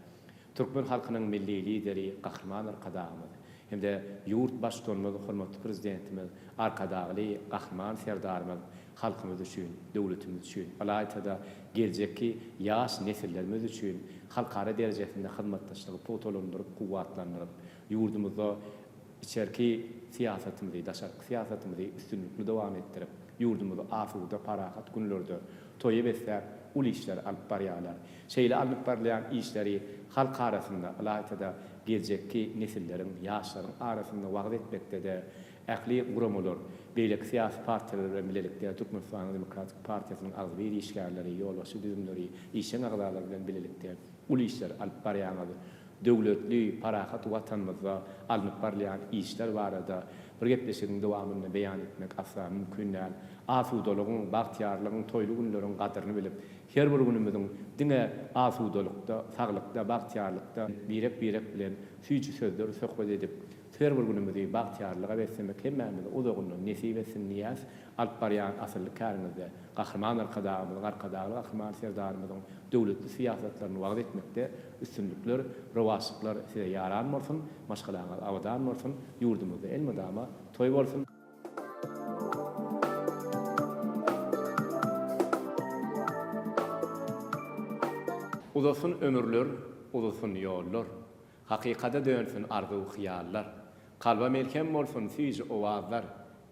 Türkmen halkynyň Milli Lideri Gahryman Arkadagymyz hem-de ýurt Baştutanymyz hormatly Prezidentimiz Arkadagly Gahryman Serdarymyz halkymyz üçin, döwletimiz üçin, ylaýta-da, geljekki ýaş nesillerimiz üçin halkara derejesinde hyzmatdaşlygy pugtalandyryp, kuwwatlandyryp, ýurdumyzda içerki syýasatymyzy, daşarky syýasatymyzy üstünlikli dowam etdirip, ýurdumyzy asuda, parahat günlerde toýa besläp, uly işleri alyp barýarlar. Şeýle alnyp barylýan işleri halk arasynda, ylaýta-da, geljekki nesilleriň, ýaşlaryň arasynda wagyz etmekde-de Ähli guramalar, beýleki syýasy partiýalar bilen bilelikde Türkmenistanyň Demokratik partiýasynyň agzybir işgärleri, ýolbaşçy düzümleri, işjeň agzalary bilen bilelikde uly işleri alyp barýaňyz. Döwletli, parahat Watanymyzda alnyp barylýan işler barada bir gepleşigiň dowamynda beýan etmek asla mümkin däl. Asudalygyň, bagtyýarlygyň, toýly günleriň gadyryny bilip, her bir günümiziň diňe asudalykda, saglykda, bagtyýarlykda birek-birek bilen süýji sözler söhbet edip, Her bir günümizi bagtyýarlyga beslemek hemmämize uzagyndan nesip etsin diýýäs. Alyp barýan asylly käriňizde Gahryman Arkadagymyzyň, Arkadagly Gahryman Serdarymyzyň döwletli syýasatlaryny wagyz etmekde üstünlikler, rowaçlyklar size ýaran bolsun, maşgalaňyz abadan bolsun, ýurdumyzda elmydama toý bolsun! Uzasyn ömürler, uzasyn ýollar. Hakykada dönsün arzuw-hyýallar. Kalba melhem bolsun süýji owazlar,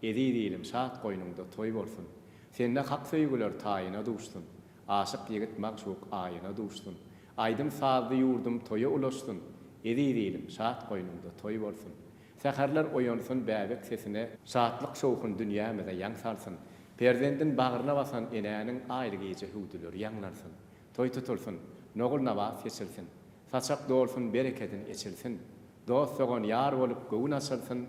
Eziz ilim şat goýnuňda toý bolsun. Sende hak söýgüler taýyna duşsun, Aşyk ýigit magşuk aýyna duşsun. Aýdym-sazly ýurdum toýa ulaşsyn, Eziz ilim şat goýnuňda toý bolsun. Säherler oýansyn bäbek sesine, Şatlyk-şowhun dünýämize ýaň salsyn. Perzendin bagryna basan enäniň Aýly gije hüwdüleri ýaňlansyn. Toý tutulsyn, nogul-nabat seçilsin. Saçak dolsun berekedin eçilsin. Dost-dogan ýar bolup göwün açylsyn,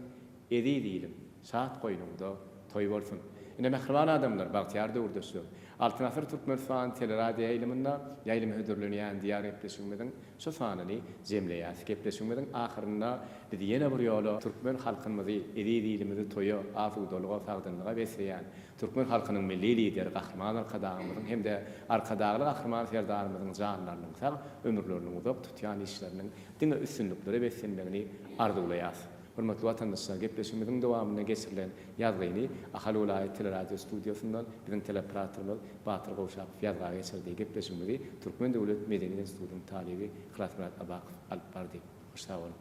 Eziz ilim, şat goýnuňda toý bolsun. Ine mähriban adamlar, bagtyýar döwürdeşler! Altyn asyr Türkmenistan teleradioýaýlymynda ýaýlyma hödürlenýän Diýar gepleşigimiziň şu sanyny jemleýäs. Gepleşigimiziň ahyrynda biz ýene bir ýola türkmen halkymyzy, eziz ilimizi toýa, asudalyga, sagdynlyga besleýän türkmen halkynyň Milli Lideri Gahryman Arkadagymyzyň hem-de Arkadagly Gahryman Serdarymyzyň janlarynyň sag, ömürleriniň uzak, tutýan işleriniň diňe üstünliklere beslenmegini arzuwlaýas. Hormatly watandaşlar, gepleşigimiziň dowamynda geçirilen ýazgyny Ahal welaýat teleradio studiýasyndan biziň teleoperatorymyz Batyr Gowşakow ýazga geçirdi. Gepleşigimizi Türkmen döwlet medeniýet institutynyň talyby Yhlasmyrat Abakow alyp bardy. Hoş sag boluň!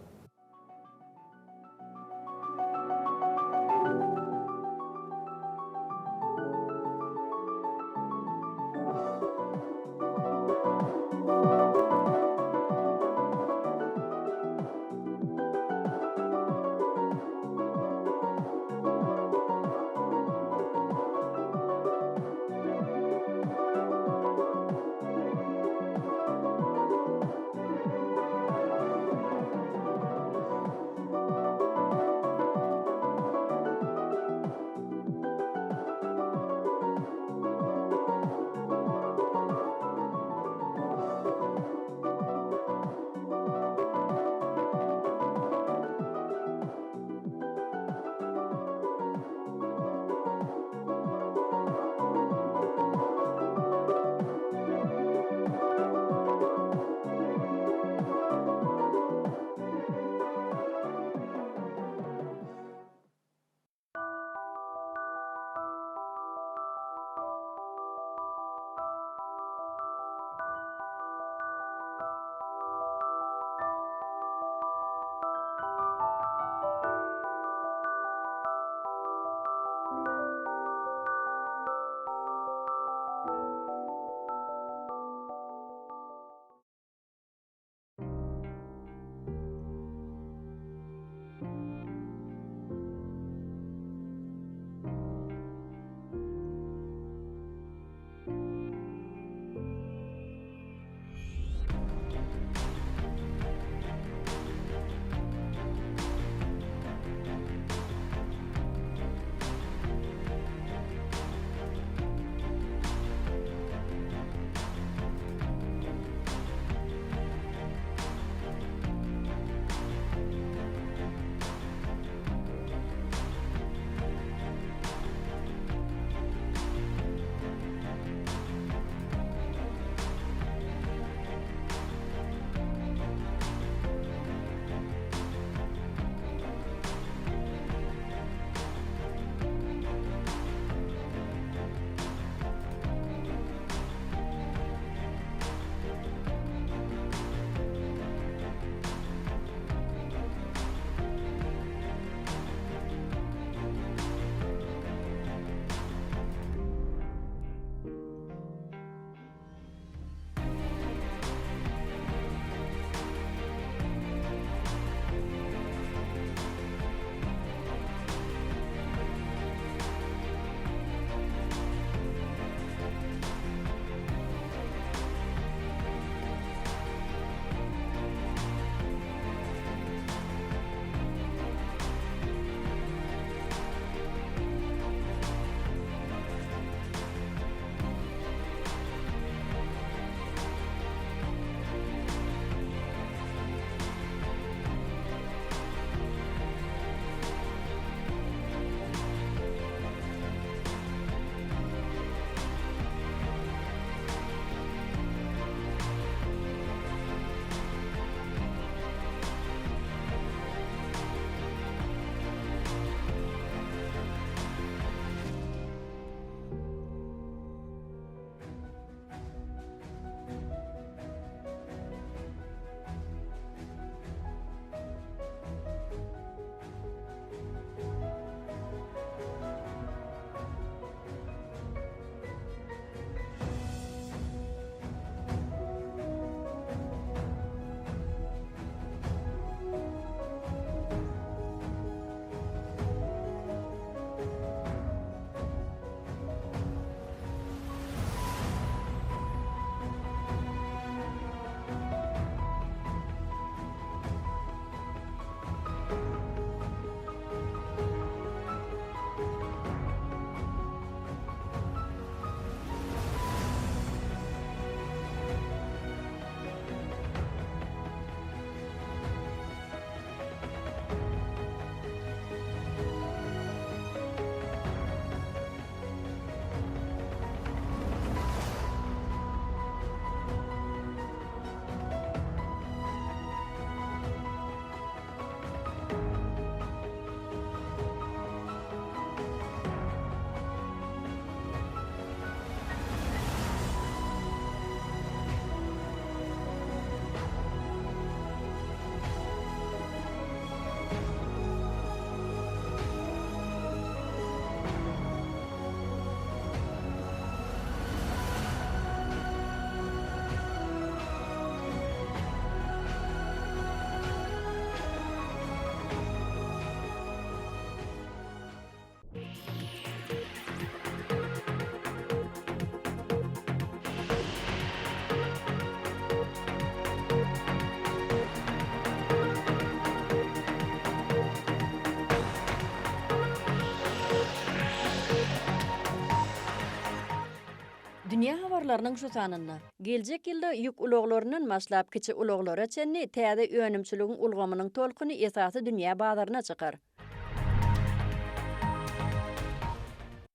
Dünýä habarlarynyň şu sanynda. Geljek ýylda ýük ulaglaryndan başlap kiçi ulaglara çenli täze önümçiligiň ulgamynyň tolkuny esasy dünýä bazaryna çykar.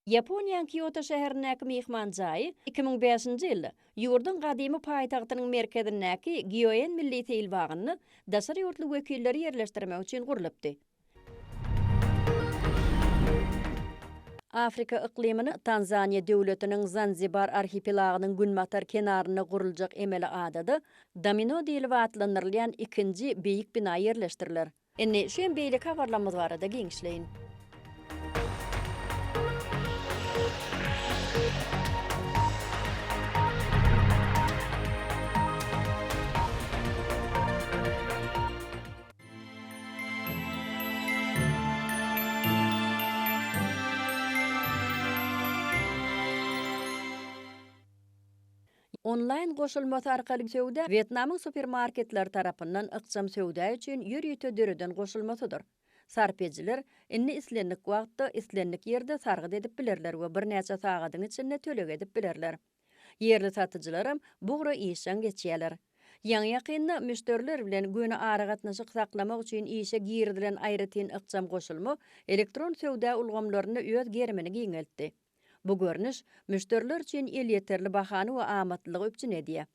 Ýaponiýanyň Kioto şäherindäki myhman jaýy 2005-nji ýylda ýurduň gadymy paýtagtynyň merkezindäki Gýoen milli seýilbagynda daşary ýurtly wekilleri ýerleşdirmek üçin gurlupdy. Afrika yklymynyň Tanzaniýa döwletiniň Zanzibar arhipelagynyň günbatar kenarynda guruljak emeli adada Domino diýlip atlandyrylýan ikinji beýik bina ýerleşdiriler. Indi şu hem beýleki habarlarymyz barada giňişleýin. Onlaýn goşulmasy arkaly söwda Wýetnamyň supermarketleri tarapyndan ykjam söwda üçin ýörite döreden goşulmasydyr. Sarp edijiler indi islendik wagtda, islendik ýerde sargyt edip bilerler we birnäçe sagadyň içinde töleg edip bilerler. Ýerli satyjylaram bu ugra işjeň geçýärler. Ýaňy-ýakynda müşderiler bilen göni aragatnaşyk saklamak üçin işe girizilen aýratyn ykjam goşulma elektron söwda ulgamlarynda öz gerimini giňeltdi. Bu görnüş müşderiler üçin elýeterli bahany we amatlylygy üpjün edýär.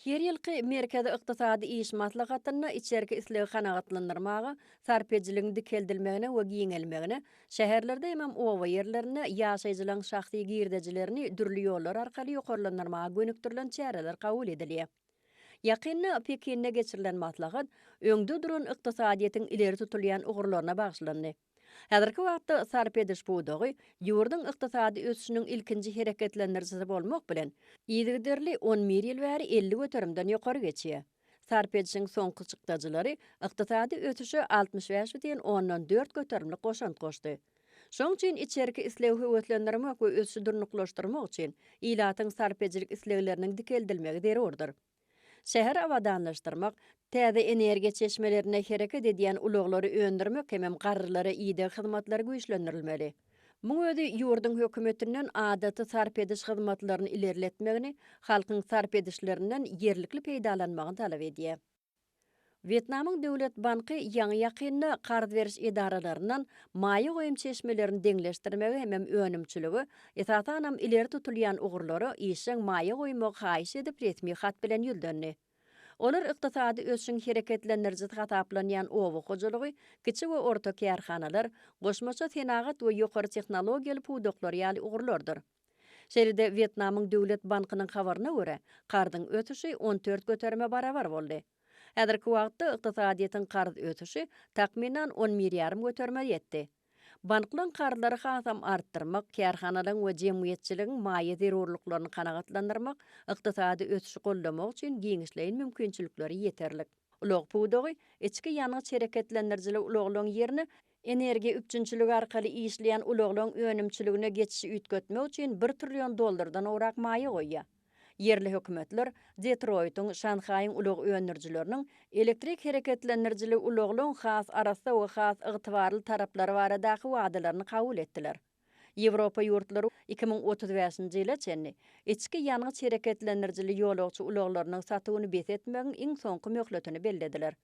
Her ýylky Merkezi ykdysady iş maslahatynda içerki islegi kanagatlandyrmaga, sarp edijiligiň dikeldilmegine we giňelmegine, şäherlerde hemem oba ýerlerinde ýaşaýjylaryň şahsy girdejilerini dürli ýollar arkaly ýokarlandyrmaga gönükdirilen çäreler kabul edilýär. Ýakynda Pekinde geçirilen maslahat öňde duran ykdysadyýetiň ileri tutulýan ugurlaryna bagyşlandy. Häzirki wagtda sarp ediş pudagy ýurduň ykdysady ösüşiniň ilkinji hereketlendirijisi bolmak bilen, yzygiderli on bir ýyl bäri 50 göterimden ýokary geçýär. Sarp edişiň soňky çykdajylary ykdysady ösüşe 65 bütin ondan dört göterimlik goşant goşdy. Şonuň üçin içerki islegi höweslendirmek we ösüşi durnuklaşdyrmak üçin ilatyň sarp edijilik islegleriniň dikeldilmegi zerurdyr. Şäheri abadanlaşdyrmak, täze energiýa çeşmelerinde hereket edýän ulaglary öndürmek hemem garrylara ideg hyzmatlary güýçlendirilmeli. Muň özi ýurduň hökümetinden adaty sarp ediş hyzmatlaryny ilerletmegini, halkyň sarp edişlerinden ýerlikli peýdalanmagyny talap edýär. Wýetnamyň döwlet banky ýaňy-ýakynda karz beriş edaralaryndan maýa goýum çeşmelerini deňleşdirmegi hemem önümçilige, esasanam ileri tutulýan ugurlara işjeň maýa goýmagy haýyş edip resmi hat bilen ýüzlendi. Olar ykdysady ösüşiň hereketlendirijisi hasaplanýan oba hojalygy, kiçi we orta kärhanalar, goşmaça senagat we ýokary tehnologiýaly pudaklar ýaly ugurlardyr. Şeýle-de Wýetnamyň döwlet bankynyň habaryna görä, karzyň ösüşi 14 göterime barabar boldy. Häzirki wagtda ykdysadyýetiň karz ösüşi takmynan on bir ýarym göterime ýetdi. Banklaryň karzlary hasam artdyrmak, kärhanalaryň we jemgyýetçiligiň maýa zerurlyklaryny kanagatlandyrmak, ykdysady ösüşi goldamak üçin giňişleýin mümkinçilikleri ýeterlik. Ulag pudagy içki ýangyç hereketlendirijili ulaglaryň ýerine Energiýa üpjünçiligi arkaly işleýän ulaglaryň önümçiligine geçişi üýtgetmek üçin bir trillion dollardan gowrak maýa goýýar. Ýerli hökümetler Detroýtyň, Şanhaýyň ulag öndürijileriniň elektrik hereketlendirijili ulaglaryň has arassa we has ygtybarly taraplary baradaky wadalaryny kabul etdiler. Ýewropa ýurtlary 2035-nji ýyla çenli içki ýangyç hereketlendirijili ýolagçy ulaglarynyň satuwyny bes etmegiň iň soňky möhletini bellediler.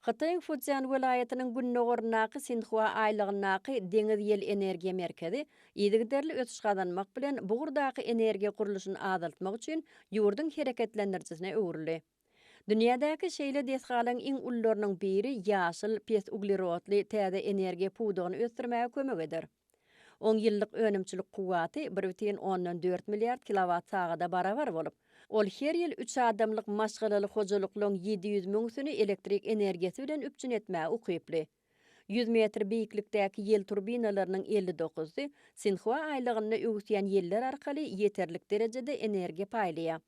Hytaýyň Fudzýan welaýatynyň gündogaryndaky Sinhua aýlagyndaky deňiz ýel energiýa merkezi yzygiderli ösüş gazanmak bilen, bu ugurdaky energiýa gurluşyny azaltmak üçin ýurduň hereketlendirijisine öwrüldi. Dünýädäki şeýle desgalaryň iň ulularynyň biri ýaşyl, pes uglerodly täze energiýa pudagyny ösdürmäge kömek eder. Oň ýyllyk önümçilik kuwwaty bir bütin ondan dört milliard kilowat sagada barabar bolup, ol her ýyl üç adamlyk maşgalaly hojalyklaryň 700 müňüsini elektrik energiýasy bilen üpjün etmäge ukyply. 100 metr beýiklikdäki ýel turbinalarynyň 59-sy Sinhua aýlagynda öwüsýän ýeller arkaly ýeterlik derejede energiýa paýlaýar.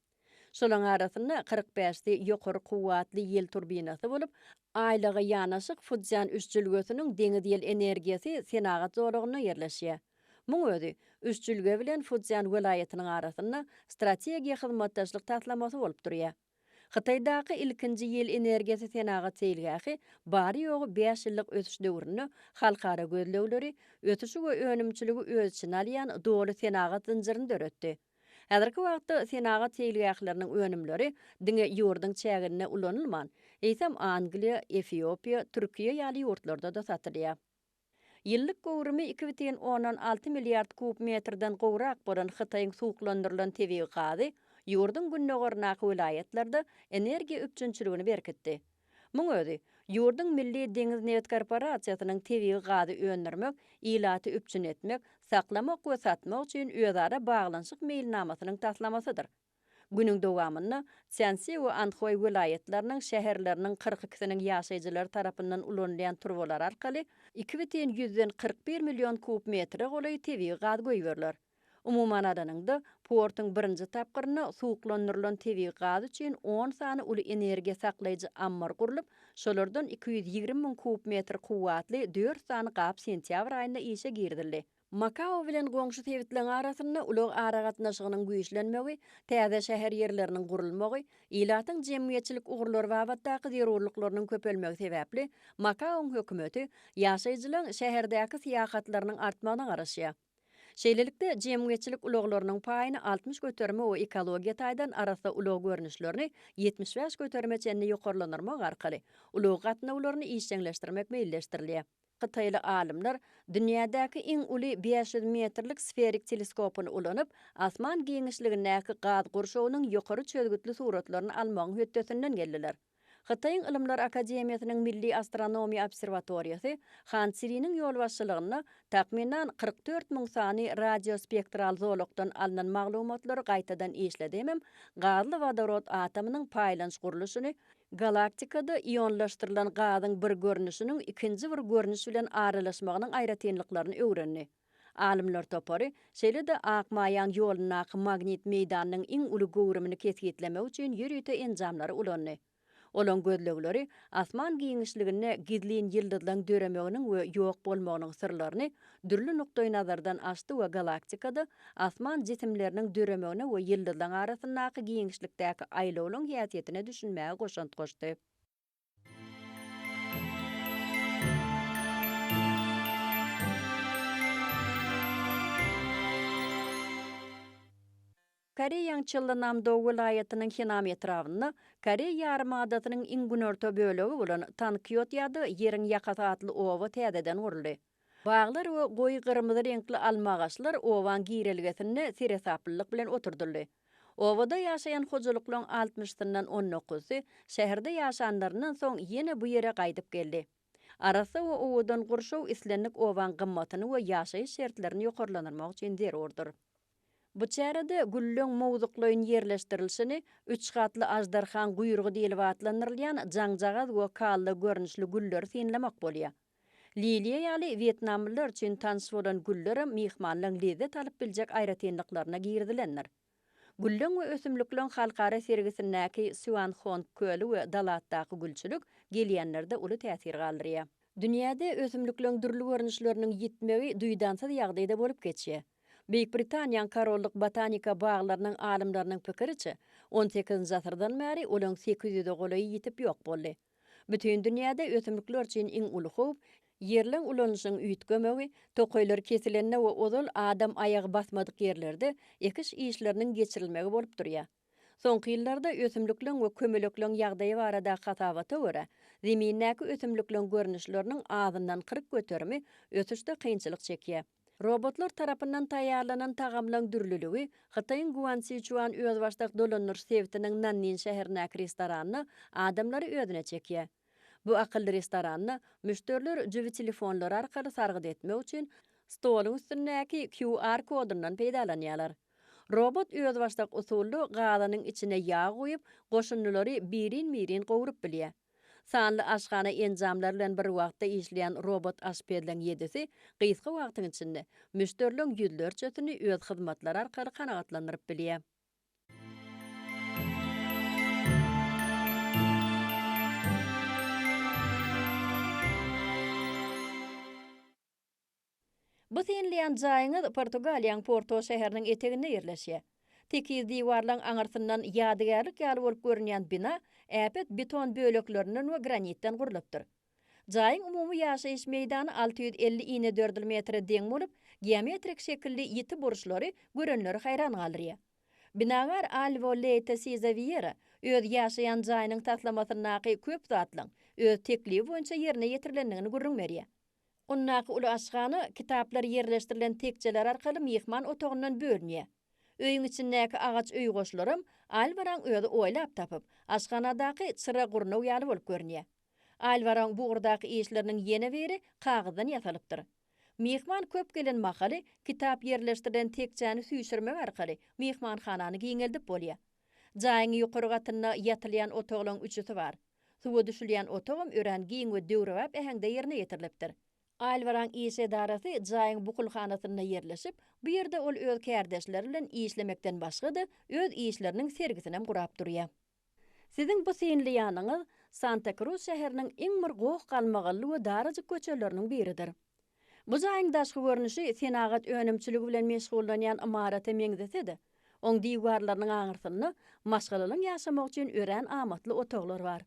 Şolaň arasynda 45-si ýokary kuwwatly ýel turbinasy bolup, aýlaga ýanaşyk Fudzýan üç jülgesiniň deňiz ýel energiýasy senagat zolagynda ýerleşýär. Muň özi, üç jülge bilen Fudzýan welaýatynyň arasynda strategiýa hyzmatdaşlyk taslamasy bolup durýar. Hytaýdaky ilkinji ýel energiýasy senagat seýilgähi bary-ýogy bäş ýyllyk ösüş döwründe halkara gözlegleri, ösüşi we önümçiligi öz içine alýan doly senagat zynjyryny döretdi. Häzirki wagtda senagat seýilgähleriniň önümleri diňe ýurduň çäginde ulanylman, eýsem Angliýa, Efiopiýa, Türkiýe ýaly ýurtlarda-da satylýar. Ýyllyk göwrümi 2,6 milliard kub metrden gowrak bolan Hytaýyň suwuklandyrylan tebigy gazy ýurduň gündogaryndaky welaýatlarda energiýa üpjünçiligini berkitdi. Muň özi, ýurduň Milli deňiz nebit korporasiýasynyň tebigy gazy öndürmek, ilaty üpjün etmek, saklamak we satmak üçin özara baglanyşyk meýilnamasynyň taslamasydyr. Günüň dowamynda Sýansi we Anhoý welaýatlarynyň şäherleriniň 42-siniň ýaşaýjylary tarapyndan ulanylýan turbalar arkaly 2,141 million kub metre golaý tebigy gaz goýberiler. Umuman alanyňda, portuň birinji tapgyrynda suwuklandyrylan tebigy gaz üçin on sany uly energiýa saklaýjy ammar gurlup, şolardan 220 müň kub metr kuwwatly dört sany gap sentýabr aýynda işe girizildi. Makao bilen goňşy sebitleriň arasynda ulag aragatnaşygynyň güýçlenmegi, täze şäher ýerleriniň gurulmagy, ilatyň jemgyýetçilik ugurlary babatdaky zerurlyklarynyň köpelmegi sebäpli, Makaoň hökümeti ýaşaýjylaryň şäherdäki syýahatlarynyň artmagyna garaşýar. Şeýlelikde, jemgyýetçilik ulaglarynyň paýyny 60 göterime we ekologiýa taýdan arassa ulag görnüşlerini 75 göterime çenli ýokarlandyrmak arkaly ulag gatnawlaryny işjeňleşdirmek meýilleşdirilýär. Hytaýly alymlar dünýädäki iň uly 500 metrlik sferik teleskopyny ulanyp, asman giňişligindäki gaz gurşawynyň ýokary çözgütli suratlaryny almagyň hötdesinden geldiler. Hytaýyň Ylymlar akademiýasynyň Milli astronomiýa obserwatoriýasy Han Siriniň ýolbaşçylygynda takmynan 44 müň sany radiospektral zolakdan alnan maglumatlary gaýtadan işledi hemem gazly wodorod atomynyň paýlanyş gurluşyny galaktikada ionlaşdyrylan gazyň bir görnüşiniň ikinji bir görnüş bilen aralaşmagynyň aýratynlyklaryny öwrendi. Alymlar topary, şeýle-de ak maýaň ýolundaky magnit meýdanynyň iň uly göwrümini kesgitlemek üçin ýörite enjamlary ulandy. Olaň gözlegleri asman giňişliginde gizlin ýyldyzlaň döremeginiň we ýok bolmagynyň syrlaryny dürli nukdaýnazardan açdy we galaktikada asman jisimleriniň döremegine we ýyldyzlaň arasyndaky giňişlikdäki aýlawlaň häsiýetine düşünmäge goşant goşdy. Koreýaň Çollanamdo welaýatynyň Henam etrabynda Koreý ýarymadasynyň iň günorta bölegi bolan Tankýot ýa-da Ýeriň ýakasy atly oba täzeden guruldy. Baglar we goýy gyrmyzy reňkli alma agaçlar obaň girelgesinde seresaplylyk bilen oturdyldy. Obada ýaşaýan hojalyklaryň altmyşsyndan on dokuzysy şäherde ýaşanlaryndan soň ýene bu ýere gaýdyp geldi. Arassa we owadan gurşaw islendik obaň gymmatyny we ýaşaýyş şertlerini ýokarlandyrmak üçin zerurdyr. Bu çärede gülleň mowzuklaýyn ýerleşdirilişini üç gatly aždarhaň guýrugy diýlip atlandyrylýan jaňjagaz we kalla görnüşli gülleri synlamak bolýar. Liliýa ýaly wýetnamlylar üçin tanyş bolan güllerem myhmanlaň lezzet alyp biljek aýratynlyklaryna girizilendir. Gülleň we ösümlikleň halkara sergisindäki Sýuanhong köli we Dalatdaky gülçülik gelýänlerde uly täsir galdyrýar. Dünýäde ösümlikleň dürli görnüşleriniň ýitmegi duýdansyz ýagdaýda bolup geçýär. Beýik Britaniýaň Korollyk botanika baglarynyň alymlarynyň pikiriçe, on sekizinji asyrdan bäri olaň sekiz ýüze golaýy ýitip ýok boldy. Bütin dünýäde ösümlikler üçin iň uly howp, ýerleň ulanyşyň üýtgemegi, tokaýlar kesilende we ozal adam aýagy basmadyk ýerlerde ekiş işleriniň geçirilmegi bolup durýar. Soňky ýyllarda ösümlikleň we kömelekleň ýagdaýy baradaky hasabata görä, Zemindäki ösümlikleň görnüşleriniň azyndan 40 göterimi ösüşde kynçylyk çekýär. Robotlar tarapyndan taýýarlanan tagamlaň dürlüligi Hytaýyň Guansiçuan özbaşdak dolandyryş sebitiniň Nannin şäherindäki restoranda adamlary özüne çekýär. Bu akylly restoranda müşderiler jübi telefonlary arkaly sargyt etmek üçin stoluň üstündäki QR kodundan peýdalanýarlar. Robot özbaşdak usulda gazanyň içine ýag guýup, goşundylary birin-birin gowrup bilýär. Sanly aşhana enjamlary bilen bir wagtda işleýän robot aşpezleň ýedisi gysga wagtyň içinde müşderileň ýüzlerçesini öz hyzmatlary arkaly kanagatlandyryp bilýär. Bu synlaýan jaýyňyz Portugaliýaň Porto şäheriniň eteginde ýerleşýär. Tekiz diwarlaň aňyrsyndan ýadygärlik ýaly bolup görünýän bina äpet beton böleklerinden we granitden gurlupdyr. Jaýyň umumy ýaşaýyş meýdany 650 inedördül metre deň bolup, geometrik şekilli ýiti burçlary görenleri haýran galdyrýar. Binagär Alwo Leýte Siza Wiýera öz ýaşaýan jaýynyň taslamasyndaky köp zatlaň öz teklibi boýunça ýerine ýetirilendigini gürrüň berýär. Ondaky uly aşhana kitaplar ýerleşdirilen tekjeler arkaly myhman otagyndan bölünýär. Öýüň içindäki agaç öý goşlaram Alwaraň özi oýlap tapyp, aşhanadaky çyra gurnaw ýaly bolup görünýär. Alwaraň bu ugurdaky işleriniň ýene biri kagyzdan ýasalypdyr. Myhman köp gelen mahaly kitap ýerleşdirilen tekjäni süýşürmek arkaly myhmanhanany giňeldip bolýar. Jaýyň ýokary gatynda ýatylýan otaglaryň üçüsi bar. Suwa düşülýän otagam örän giň we döwrebap äheňde ýerine ýetirilipdir. Alwaraň iş edarasy jaýyň bukulhanasynda ýerleşip, bu ýerde ol öz kärdeşleri bilen işlemekden başga-da, öz işleriniň sergisinem gurap durýar. Siziň bu synlaýanyňyz Santa-Kruz şäheriniň iň bir goh-galmagally we darajyk köçeleriniň biridir. Bu jaýyň daşky görnüşi senagat önümçiligi bilen meşgullanýan ymarata meňzese-de, oň diwarlarynyň aňyrsynda maşgalalaň ýaşamagy üçin örän amatly otaglar bar.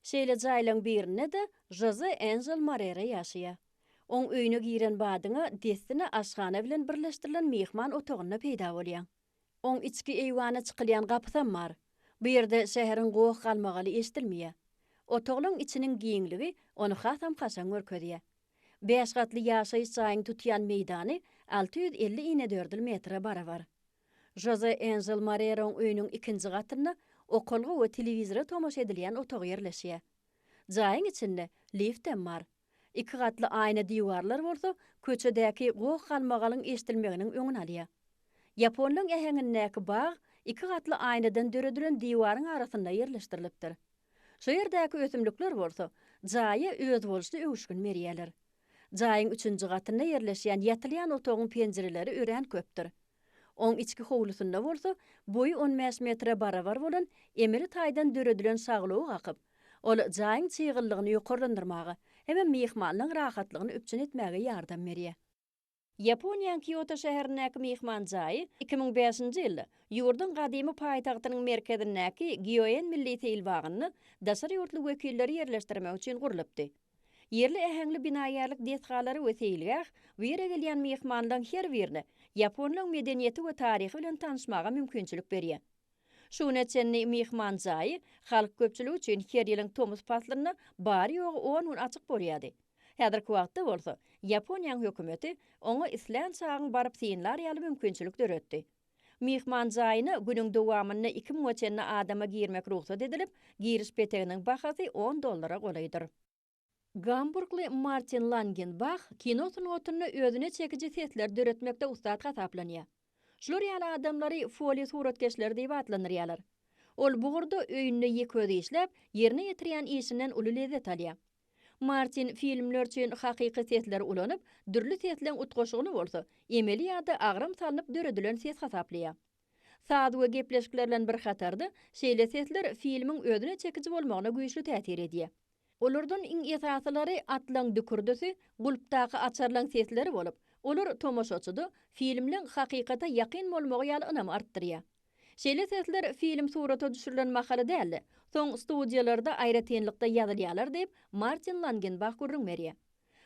Şeýle jaýlaň birinde-de Žoze Enžel Morera ýaşaýar. Oň öýüne giren badyňa dessine aşhana bilen birleşdirilen myhman otagynda peýda bolýaň. Oň içki eýwana çykylýan gapysam bar. Bu ýerde şäheriň goh-galmagaly eşidilmeýär. Otaglaň içiniň giňligi ony hasam kaşaň görkezýär. Bäş gatly ýaşaýyş jaýyň tutýan meýdany 650 inedördül metre barabar. Žoze Enžel Moreroň öýüniň ikinji gatynda okalga we telewizora tomaşa edilýän otag ýerleşýär. Jaýyň içinde liftem bar. Iki gatly aýna diwarlar bolsa köçedäki goh-galmagalyň eşidilmeginiň öňüni alýar. Ýaponlaň äheňindäki bag iki gatly aýnadan döredilen diwaryň arasynda ýerleşdirilipdir. Şu ýerdäki ösümlikler bolsa jaýa özboluşly öwüşgin berýärler. Jaýyň üçünji gatynda ýerleşýän ýatylýan otagyň penjireleri örän köpdür. Oň içki howlusynda bolsa boýy on bäş metre barabar bolan emeli taýdan döredilen şaglawuk akyp, ol jaýyň çyglylygyny ýokarlandyrmaga hemem myhmanlaň rahatlygyny üpjün etmäge ýardam berýär. Ýaponiýanyň Kioto şäherindäki myhman jaýy 2005-nji ýylda ýurduň gadymy paýtagtynyň merkezindäki Gýoen milli seýilbagynda daşary ýurtly wekilleri ýerleşdirmek üçin gurlupdy. Ýerli äheňli binagärlik desgalary we seýilgäh bu ýere gelýän myhmanlaryň her birine ýaponlaryň medeniýeti we taryhy bilen tanyşmaga mümkinçilik berýär. Şu güne çenli myhman jaýy halk köpçüligi üçin her ýylyň tomus paslynda bary-ýogy on gün açyk bolýardy. Häzirki wagtda bolsa, Ýaponiýanyň hökümeti oňa islän çagyň baryp synlar ýaly mümkinçilik döretdi. Myhman jaýyna günüň dowamynda iki müňe çenli adama girmek rugsat edilip, giriş peteginiň bahasy on dollara golaýdyr. Gamburgly Martin Langenbah kino sungatynda özüne çekiji sesleri döretmekde ussat hasaplanýar. Şular ýaly adamlary foli suratkeşleri diýip atlandyrýarlar. Ol bu ugurda öýünde ýeke özi işläp, ýerine ýetirýän işinden uly lezzet alýar. Martin filmler üçin hakyky sesleri ulanyp, dürli sesleň utgaşygyny bolsa emeli ýa-da agram salnyp döredilen ses hasaplaýar. Saz we gepleşikler bilen bir hatarda, şeýle sesler filmiň özüne çekiji bolmagyna güýçli täsir edýär. Olardan iň esasylary atlaň dükürdisi, gulpdaky açarlaň sesleri bolup, olar tomaşaçyda filmleň hakykata ýakyn bolmagy ýaly ynamy artdyrýar. Şeýle sesler film surata düşürilen mahaly däl-de, soň studiýalarda aýratynlykda ýazylýarlar diýip, Martin Langenbah gürrüň berýär.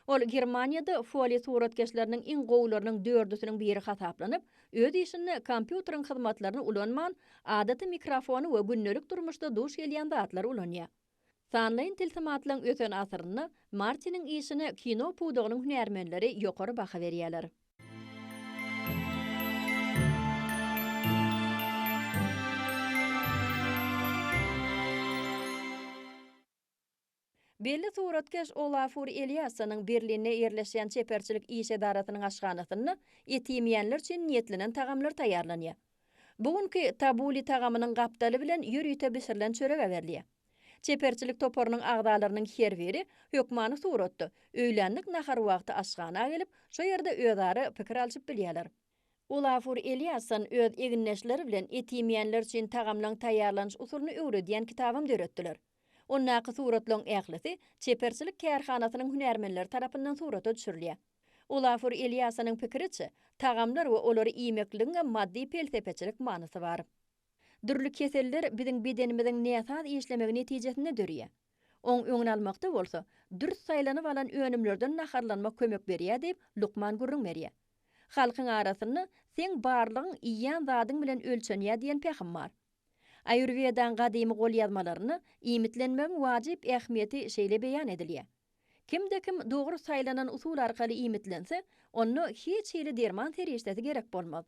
Ol Germaniýada foli suratkeşleriniň iň gowularynyň dördüsiniň biri hasaplanyp, öz işinde kompýuteriň hyzmatlaryny ulanman, adaty mikrofony we gündelik durmuşda duş gelýän zatlary ulanýar. Sanlaýyn tilsimatlaryň ösen asyrynda Martiniň işine kino pudagynyň hünärmenleri ýokary baha berýärler. Belli suratkeş Olafur Eliassonyň Berlinde ýerleşýän çeperçilik iş edarasynyň aşhanasynda et iýmeýänler üçin niýetlenen tagamlar taýýarlanýar. Bu günki tabuli tagamynyň gapdaly bilen ýörite bişirilen çörek äberilýär. Çeperçilik toparynyň agzalarynyň her biri hökmany suratda öýlänlik nahar wagty aşhana gelip, şo ýerde özara pikir alşyp bilýärler. Olafur Eliasson öz egindeşleri bilen et iýmeýänler üçin tagamlaryň taýýarlanyş usulyny öwredýän kitabam döretdiler. Ondaky suratlaryň ählisi çeperçilik kärhanasynyň hünärmenleri tarapyndan surata düşürilýär. Olafur Eliassonyň pikiriçe, tagamlar we olary iýmekligiňem maddy pelsepeçilik manysy bar. Dürli keseller biziň bedenimiziň näsaz işlemegi netijesinde dörýär. Oň öňüni almakda bolsa, dürs saýlanyp alan önümlerden naharlanmak kömek berýär diýip, lukman gürrüň berýär. Halkyň arasynda Seň barlygyň iýýän zadyň bilen ölçenýär diýen pähim bar. Aýurwedaň gadymy golýazmalarynda iýmitlenmegiň wajyp ähmiýeti şeýle beýan edilýär, Kimde-kim dogry saýlanan usul arkaly iýmitlense, onda hiç hili derman serişdesi gerek bolmaz.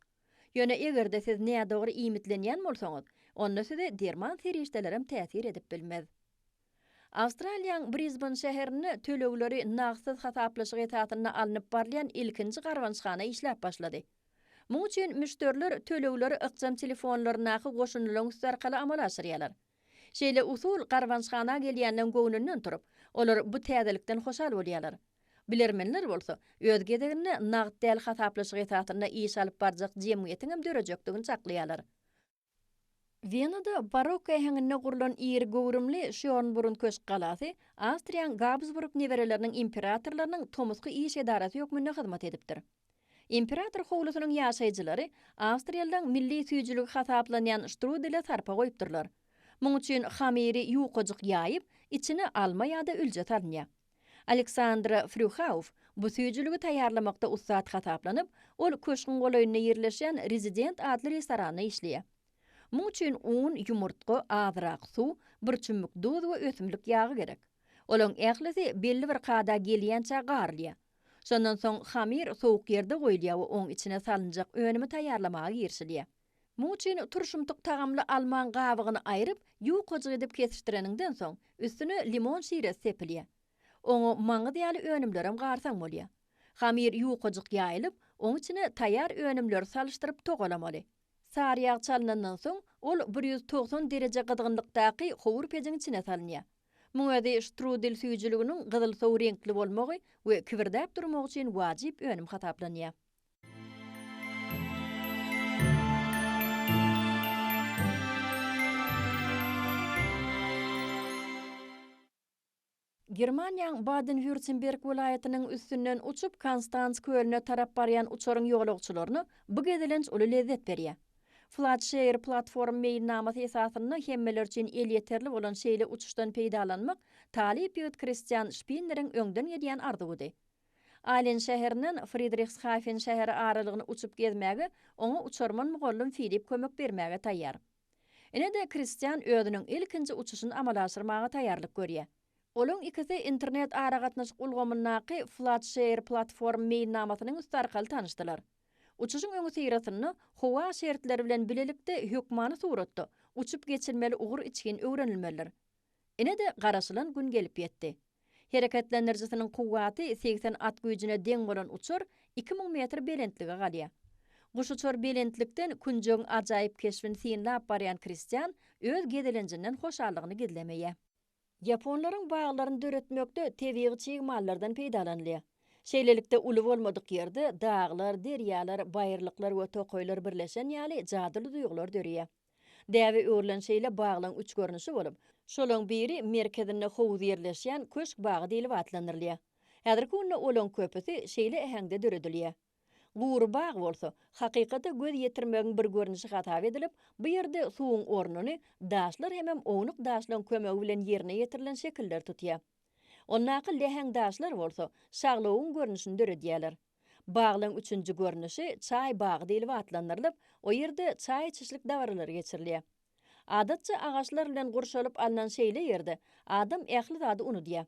Ýöne eger-de siz nädogry iýmitlenýän bolsaňyz, onda size derman serişdelerem täsir edip bilmez. Awstraliýaň Brisbane şäherinde tölegleri nagtsyz hasaplaşyk esasynda alnyp barylýan ilkinji garbançhana işläp başlady. Muň üçin müşderiler tölegleri ykjam telefonlaryndaky goşundylaryň üsti arkaly amala aşyrýarlar. Şeýle usul garbançhana gelýänleň göwnünden turup, olar bu täzelikden hoşal bolýarlar. Bilermenler bolsa, öz gezeginde nagt däl hasaplaşyk esasynda iş alyp barjak jemgyýetiňem dörejekdigini çaklaýarlar. Wenada barokko äheňinde gurlan iri göwrümli Şýornbrunn köşk galasy Awstriýaň Gabsburg nebereleriniň imperatorlarynyň tomusky iş edarasy hökmünde hyzmat edipdir. Imperator howlusynyň ýaşaýjylary awstriýalylaryň milli süýjüligi hasaplanýan ştrudele sarpa goýupdyrlar. Muň üçin hamyry ýukajyk ýaýyp, içine alma ýa-da ülje salynýar. Aleksandra Frýuhauf bu süýjüligi taýýarlamakda ussat hasaplanyp, ol köşgüň golaýynda ýerleşýän Rezident atly restoranda işleýär. Muň üçin un, ýumurtga, azrak suw, bir çümmük duz we ösümlik ýagy gerek. Olaň ählisi belli bir kada gelýänçä garylýar. Şondan soň hamyr sowuk ýerde goýulýar we oň içine salynjak önümi taýýarlamaga girişilýär. Muň üçin turşumtyk tagamly almaň gabygyny aýryp, ýukajyk edip kesişdireniňden soň, üstüne limon şiresi sepilýär. Oňa maňyz ýaly önümlerem garsaň bolýar. Hamyr ýukajyk ýaýylyp, oň içine taýýar önümleri salyşdyryp togalamaly. Sary ýag çalnandan soň, ol 190 dereje gyzgynlykdaky howur pejiň içine salynýar. Muň özi ştrudel süýjüliginiň gyzylsow reňkli bolmagy we kibirdäp durmagy üçin wajyp önüm hasaplanýar. Germaniýaň Baden-Wýurtemberg welaýatynyň üstünden uçup Konstans kölüne tarap barýan uçaryň ýolagçylaryna bu gezelenç uly lezzet berýär. FlightShare platform meýilnamasy esasynda hemmeler üçin elýeterli bolan şeýle uçuşdan peýdalanmak talyp ýigit Kristian Şpinneriň öňden gelýän arzuwydy. Alen şäherinden Fridrihshafen şäheri aralygyny uçup gezmäge oňa uçarman mugallym Filip kömek bermäge taýýar. Ine-de Kristian özüniň ilkinji uçuşyny amala aşyrmaga taýýarlyk görýär. Olaň ikisi internet aragatnaşyk ulgamyndaky FlightShare platform meýilnamasynyň üsti arkaly tanyşdylar. Uçuşyň öňüsyrasynda howa şertleri bilen bilelikde hökmany suratda uçup geçilmeli ugur içgin öwrenilmelidir. Ine-de garaşylan gün gelip ýetdi. Hereketlendirijisiniň kuwwaty 80 at güýjüne deň bolan uçar 2000 metr belentlige galýar. Guşuçar belentlikden künjegiň ajaýyp keşbini synlap barýan Kristian öz gezelenjinden hoşallygyny gizlemeýär. Ýaponlaryň baglaryny döretmekde tebigy çig mallardan peýdalanylýar. Şeýlelikde, uly bolmadyk ýerde daglar, derýalar, baýyrlyklar we tokaýlar birleşen ýaly jadyly duýgular döreýär. Däbe öwrülen şeýle baglaryň üç görnüşi bolup, şolaryň biri merkezinde howuz ýerleşýän köşk bagy diýlip atlandyrylýar. Häzirki günde olaryň köpüsi şeýle äheňde döredilýär. Gury bag bolsa, hakykata göz ýetirmegiň bir görnüşi hasap edilip, bu ýerde suwuň ornuny daşlar hemem ownuk daşlaryň kömegi bilen ýerine ýetirilen şekiller tutýar. Ondaky läheň daşlar bolsa, şaglawugyň görnüşini döredýärler. Baglaryň üçünji görnüşi çaý bagy diýlip atlandyrylyp, o ýerde çaý içişlik dabaralary geçirilýär. Adatça agaçlar bilen gurşalyp alnan şeýle ýerde adam ähli zady unudýar.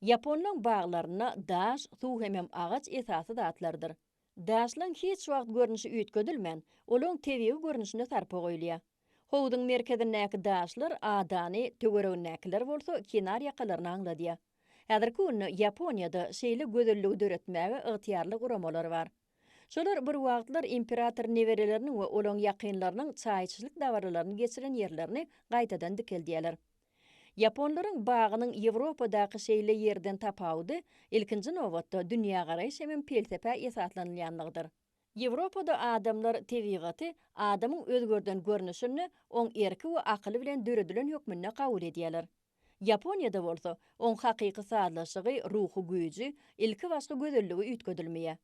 Ýaponlaň baglarynda daş, suw hemem agaç esasy zatlardyr. Daşlaň hiç wagt görnüşi üýtgedilmän, olaň tebigy görnüşine sarpa goýulýar. Howzuň merkezindäki daşlar adany, töweregindäkiler bolsa kenar ýakalaryny aňladýar. Häzirki günde Ýaponiýada şeýle gözelligi döretmäge ygtyýarly guramalar bar. Şolar bir wagtlar imperator nebereleriniň we olaň ýakynlarynyň çaý içişlik dabaralaryny geçiren ýerlerini gaýtadan dikeldýärler. Ýaponlaryň bagynyň Ýewropadaky şeýle ýerden tapawudy, ilkinji nobatda, dünýägaraýyş hemem pelsepä esaslanylýanlygydyr. Ýewropada adamlar tebigaty adamyň özgerden görnüşinde, oň erki we akyly bilen döredilen hökmünde kabul edýärler. Ýaponiýada bolsa, oň hakyky sazlaşygy, ruhy güýji, ilkibaşky gözelligi üýtgedilmeýär.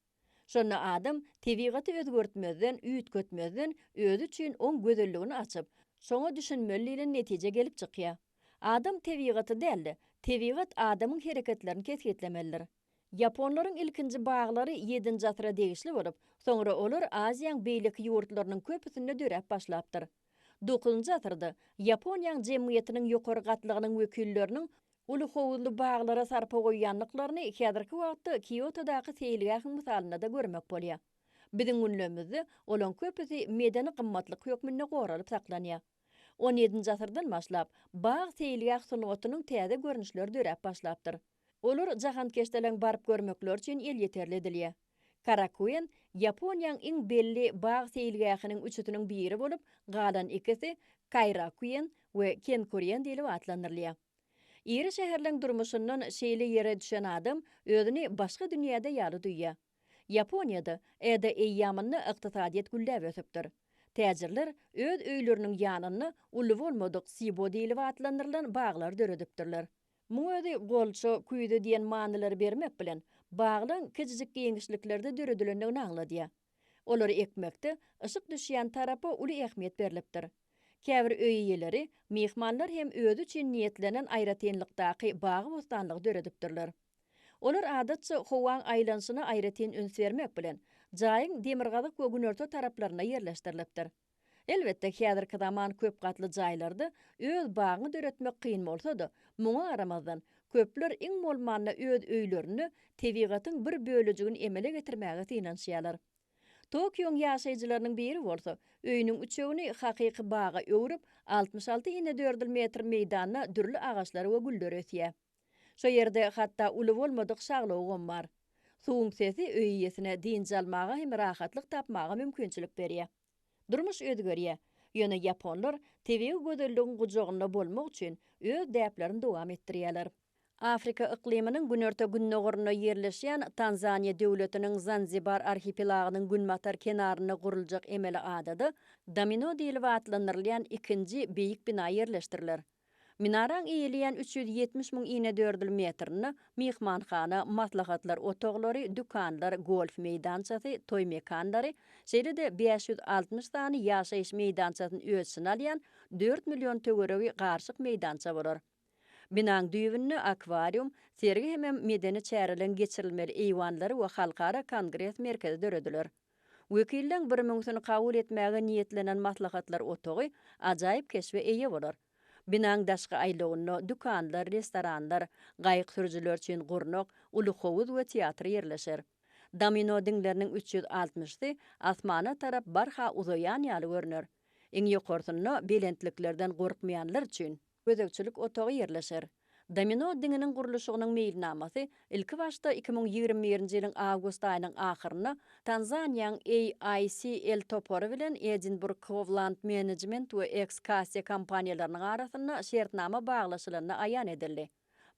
Şonda adam tebigaty özgertmezden, üýtgetmezden özi üçin oň gözelligini açyp, şoňa düşünmeli diýlen netije gelip çykýar. Adam tebigaty däl-de, tebigat adamyň hereketlerini kesgitlemelidir. Ýaponlaryň ilkinji baglary ýedinji asyra degişli bolup, soňra olar Aziýaň beýleki ýurtlarynyň köpüsinde döräp başlapdyr. Dokuzynjy asyrda Ýaponiýaň jemgyýetiniň ýokary gatlagynyň wekilleriniň uly howuzly baglara sarpa goýýandyklaryny häzirki wagtda Kiotodaky seýilgähiň mysalynda-da görmek bolýar. Biziň günlerimizde olaň köpüsi medeni gymmatlyk hökmünde goralyp saklanýar. On ýedinji asyrdan başlap, bag-seýilgäh sungatynyň täze görnüşleri döräp başlapdyr. Olar jahankeşdeleň baryp görmekleri üçin elýeterli edilýär. Karakuen Ýaponiýaň iň belli bag seýilgähiniň üçüsiniň biri bolup, galan ikisi Kaýrakuen we Kenkurien diýlip atlandyrylýar. Iri şäherleň durmuşyndan şeýle ýere düşen adam özüni başga dünýäde ýaly duýýar. Ýaponiýada Edo eýýamynda ykdysadyýet gülläp ösüpdir. Täjirler öz öýleriniň ýanynda uly bolmadyk sibo diýlip atlandyrylan baglar döredipdirler. Muň özi golça, küýze diýen manylary bermek bilen, baglaň kiçijik giňişliklerde döredilendigini aňladýar. Olary ekmekde yşyk düşýän tarapa uly ähmiýet berlipdir. Käbir öý eýeleri, myhmanlar hem özi üçin niýetlenen aýratynlykdaky bagy-bossanlygy döredipdirler. Olar adatça howaň aýlanyşyna aýratyn üns bermek bilen, jaýyň demirgazyk we günorta taraplarynda ýerleşdirilipdir. Elbetde, häzirki zaman köp gatly jaýlarda öz bagyňy döretmek kyn bolsa-da, muňa garamazdan, köpler iň bolmanda öz öýlerinde tebigatyň bir bölejigini emele getirmäge synanyşýarlar. Tokioň ýaşaýjylarynyň biri bolsa, öýüniň üçegini hakyky baga öwrüp, 66 inedördül metr meýdanda dürli agaçlar we güller ösýär. Şo ýerde hatda uly bolmadyk şaglawugam bar. Suwuň sesi öý eýesine dynç almaga hem rahatlyk tapmaga mümkinçilik berýär. Durmuş özgerýär, ýöne ýaponlar tebigy gözelligiň gujagynda bolmak üçin öz däplerini dowam etdirýärler. Afrika yklymynyň günorta-gündogarynda ýerleşýän Tanzaniýa döwletiniň Zanzibar arhipelagynyň günbatar kenarynda guruljak emeli adada Domino diýlip atlandyrylýan ikinji beýik bina ýerleşdiriler. Minaraň eýeleýän 370 müň inedördül metrinde myhmanhana, maslahatlar otaglary, dükanlar, golf meýdançasy, toý mekanlary, şeýle-de 560 sany ýaşaýyş meýdançasyny öz içine alýan dört million töweregi garyşyk meýdança bolar. Binaň düýbünde akwarium, sergi hemem medeni çäreleriň geçirilmeli eýwanlary we halkara kongres merkezi dörediler. Wekilleň bir müňsüni kabul etmäge niýetlenen maslahatlar otagy ajaýyp keşbe eýe bolar. Binaň daşky aýlawynda dükanlar, restoranlar, gaýyk sürüjiler üçin gurnak, uly howuz we teatr ýerleşer. Domino diňleriniň 360-sy asmana tarap barha uzaýan ýaly görner. Iň ýokarsynda belentliklerden gorkmaýanlar üçin. Gözegçilik otagy ýerleşer. Domino diňiniň gurluşygynyň meýilnamasy ilkibaşda 2021-nji ýylyň awgust aýynyň ahyrynda Tanzaniýaň AICL topary bilen Edinburg Kovland Management we Ex-Cassia kompaniýalarynyň arasynda şertnama baglaşylanda aýan edildi.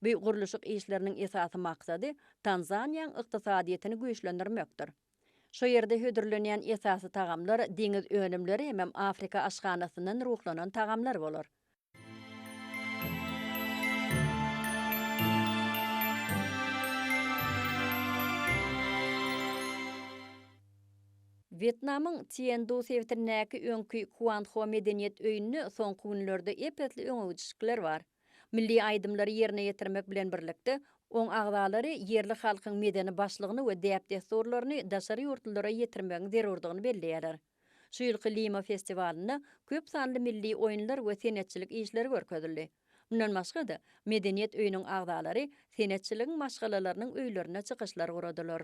Bu gurluşyk işleriniň esasy maksady Tanzaniýaň ykdysadyýetini güýçlendirmekdir. Şu ýerde hödürlenýän esasy tagamlar deňiz önümleri hemem Afrika aşhanasyndan ruhlanan tagamlar bolar. Wýetnamyň Tiendu sebitindäki öňki Kuanho medeniýet öýünde soňky günlerde ep-esli öňegidişlikler bar. Milli aýdymlary ýerine ýetirmek bilen birlikde, oň agzalary ýerli halkyň medeni başlygyny we däp-dessurlaryny daşary ýurtlulara ýetirmegiň zerurdygyny belleýärler. Şu ýylky Lima festiwalynda köp sanly milli oýunlar we senetçilik işleri görkezildi. Mundan başga-da, Medeniýet öýüniň agzalary senetçiligiň maşgalalarynyň öýlerinde çykyşlar guradylar.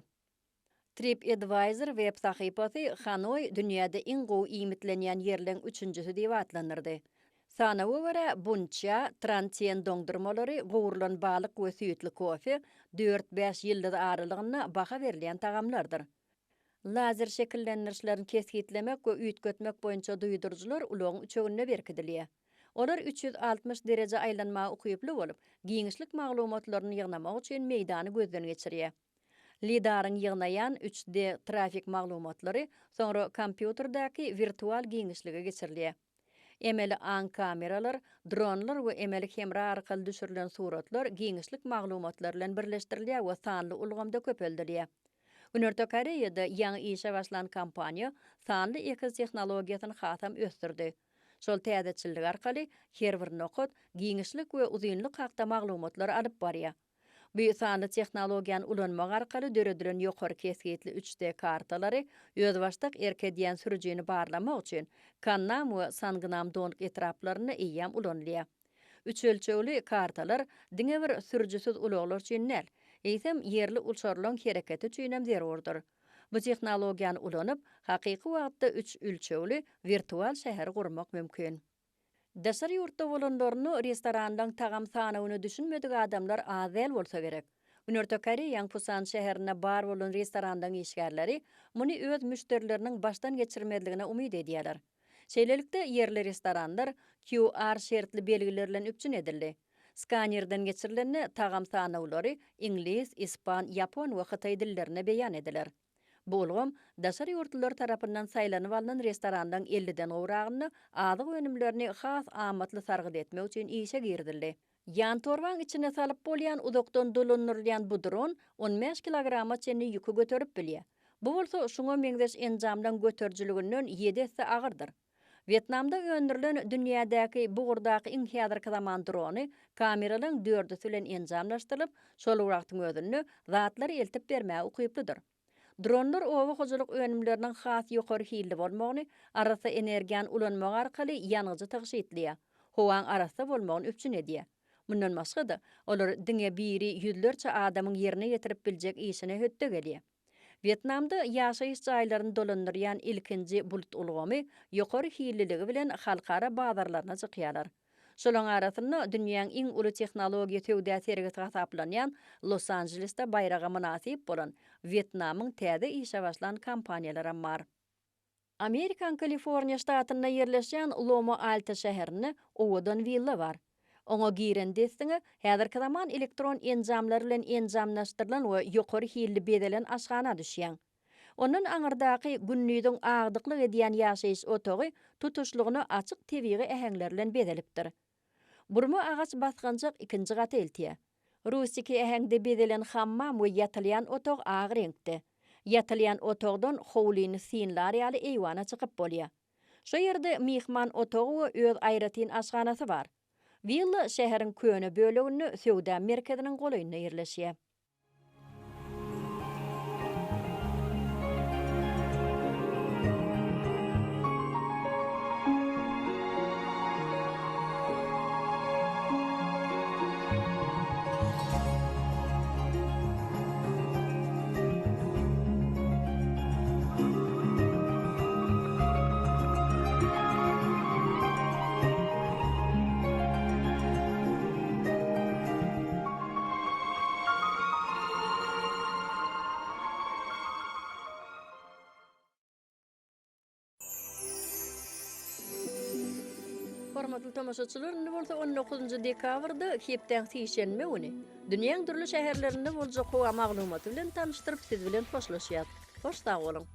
TripAdvisor web sahypasy Hanoý dünýäde iň gowy iýmitlenýän ýerleň üçünjisi diýip atlandyrdy. Sanawa görä, bun ça, tran tien doňdurmalary, gowrulan balyk we süýtli kofe dört-bäş ýyldyz aralygynda baha berilýän tagamlardyr. Lazer şekillendirişlerini kesgitlemek we üýtgetmek boýunça duýduryjylar ulagyň üçeginde berkidilýär. Olar 360 dereje aýlanmaga ukyply bolup, giňişlik maglumatlaryny ýygnamak üçin meýdany gözden geçirýär. Lidaryň ýygnaýan 3D trafik maglumatlary soňra kompýuterdäki wirtual giňişlige geçirilýär. Emeli aň kameralar, dronlar we emeli hemra arkaly düşürilen suratlar giňişlik maglumatlary bilen birleşdirilýär we sanly ulgamda köpeldilýär. Günorta Koreýada ýaňy işe başlan kompaniýa sanly ekiz tehnologiýasyny hasam ösdürdi. Şol täzeçillik arkaly her bir nokat giňişlik we uzynlyk hakda maglumatlary alyp barýar. Bu sanly tehnologiýany ulanmak arkaly döredilen ýokary kesgitli üç D kartalary özbaşdak erk edýän sürüjini barlamak üçin Kannam we Sangnam-Dong etraplarynda eýýäm ulanylýar. Üç ölçegli kartalar diňe bir sürüjisiz ulaglar üçin däl, eýsem ýerli uçarlaryň hereketi üçinem zerurdyr. Bu tehnologiýany ulanyp, hakyky wagtda üç ülçegli wirtual şäheri gurmak mümkin. Daşary ýurtda bolanlarynda restoranlaryň tagam sanawyna düşünmedik adamlar az däl bolsa gerek. Günorta Koreýaň Pusan şäherinde bar bolan restoranlaryň işgärleri muny öz müşderileriniň başdan geçirmezligine umyt edýärler. Şeýlelikde, ýerli restoranlar QR şertli belgiler bilen üpjün edildi. Skanerden geçirilende tagam sanawlary iňlis, ispan, ýapon we hytaý dillerinde beýan ediler. Bu ulgam daşary ýurtlular tarapyndan saýlanyp alnan restoranlaryň elliden gowragynda azyk önümlerini has amatly sargyt etmek üçin işe girizildi. Ýantorbaň içine salyp bolýan uzakdan dolandyrylýan bu dron 15 kilograma çenli ýüki göterip bilýär. Bu bolsa şuňa meňzeş enjamlaryň göterijiliginden ýedi esse agyrdyr. Wýetnamda öndürilen dünýädäki bu ugurdaky iň häzirki zaman drony kameralaryň dördüsi bilen enjamlaşdyrylyp, şol bir wagtyň özünde zatlary eltip bermäge ukyplydyr. Dronlar oba hojalyk önümleriniň has ýokary hilli bolmagyny, arassa energiýany ulanmak arkaly ýangyjy tygşytlaýar, howaň arassa bolmagyny üpjün edýär. Mundan başga-da, olar diňe biri ýüzlerçe adamyň ýerine ýetirip biljek işine hötde gelýär. Wýetnamda ýaşaýyş jaýlaryny dolandyrýan ilkinji bulut ulgamy ýokary hilliligi bilen halkara bazarlaryna çykýarlar. Şolaň arasynda dünýäň iň uly tehnologiýa söwda sergisi hasaplanýan Los-Anjelesde baýraga mynasyp bolan Wýetnamyň täze işe başlan kompaniýalaram bar. Amerikaň Kaliforniýa ştatynda ýerleşýän Loma Alta şäherinde owadan willa bar. Oňa giren dessiňe häzirki zaman elektron enjamlary bilen enjamlaşdyrylan we ýokary hilli bezelen aşhana düşýäň. Ondan aňyrdaky gündiziň agdyklyk edýän ýaşaýyş otagy tutuşlygyna açyk tebigy äheňler bilen bezelipdir. Burma agaç basgançak ikinji gata eltýär. Rustiki äheňde bezelen hammam we ýatylýan otag ak reňkde. Ýatylýan otagdan howlyny synlar ýaly eýwana çykyp bolýar. Şo ýerde myhman otagy we öz aýratyn aşhanasy bar. Willa şäheriň köne böleginde söwda merkeziniň golaýynda ýerleşýär. Hormatly tomaşaçylar, indi bolsa on dokuzynjy dekabrda, hepdäň sişenbe güni, dünýäň dürli şäherlerinde boljak howa maglumaty bilen tanyşdyryp, siz bilen hoşlaşýas. Hoş sag boluň!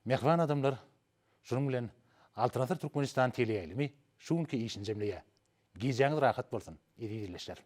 Mähriban adamlar, şunuň bilen Altyn asyr Türkmenistan teleýaýlymy şu günki işini jemleýär. Gijäňiz rahat bolsun, eziz ildeşler!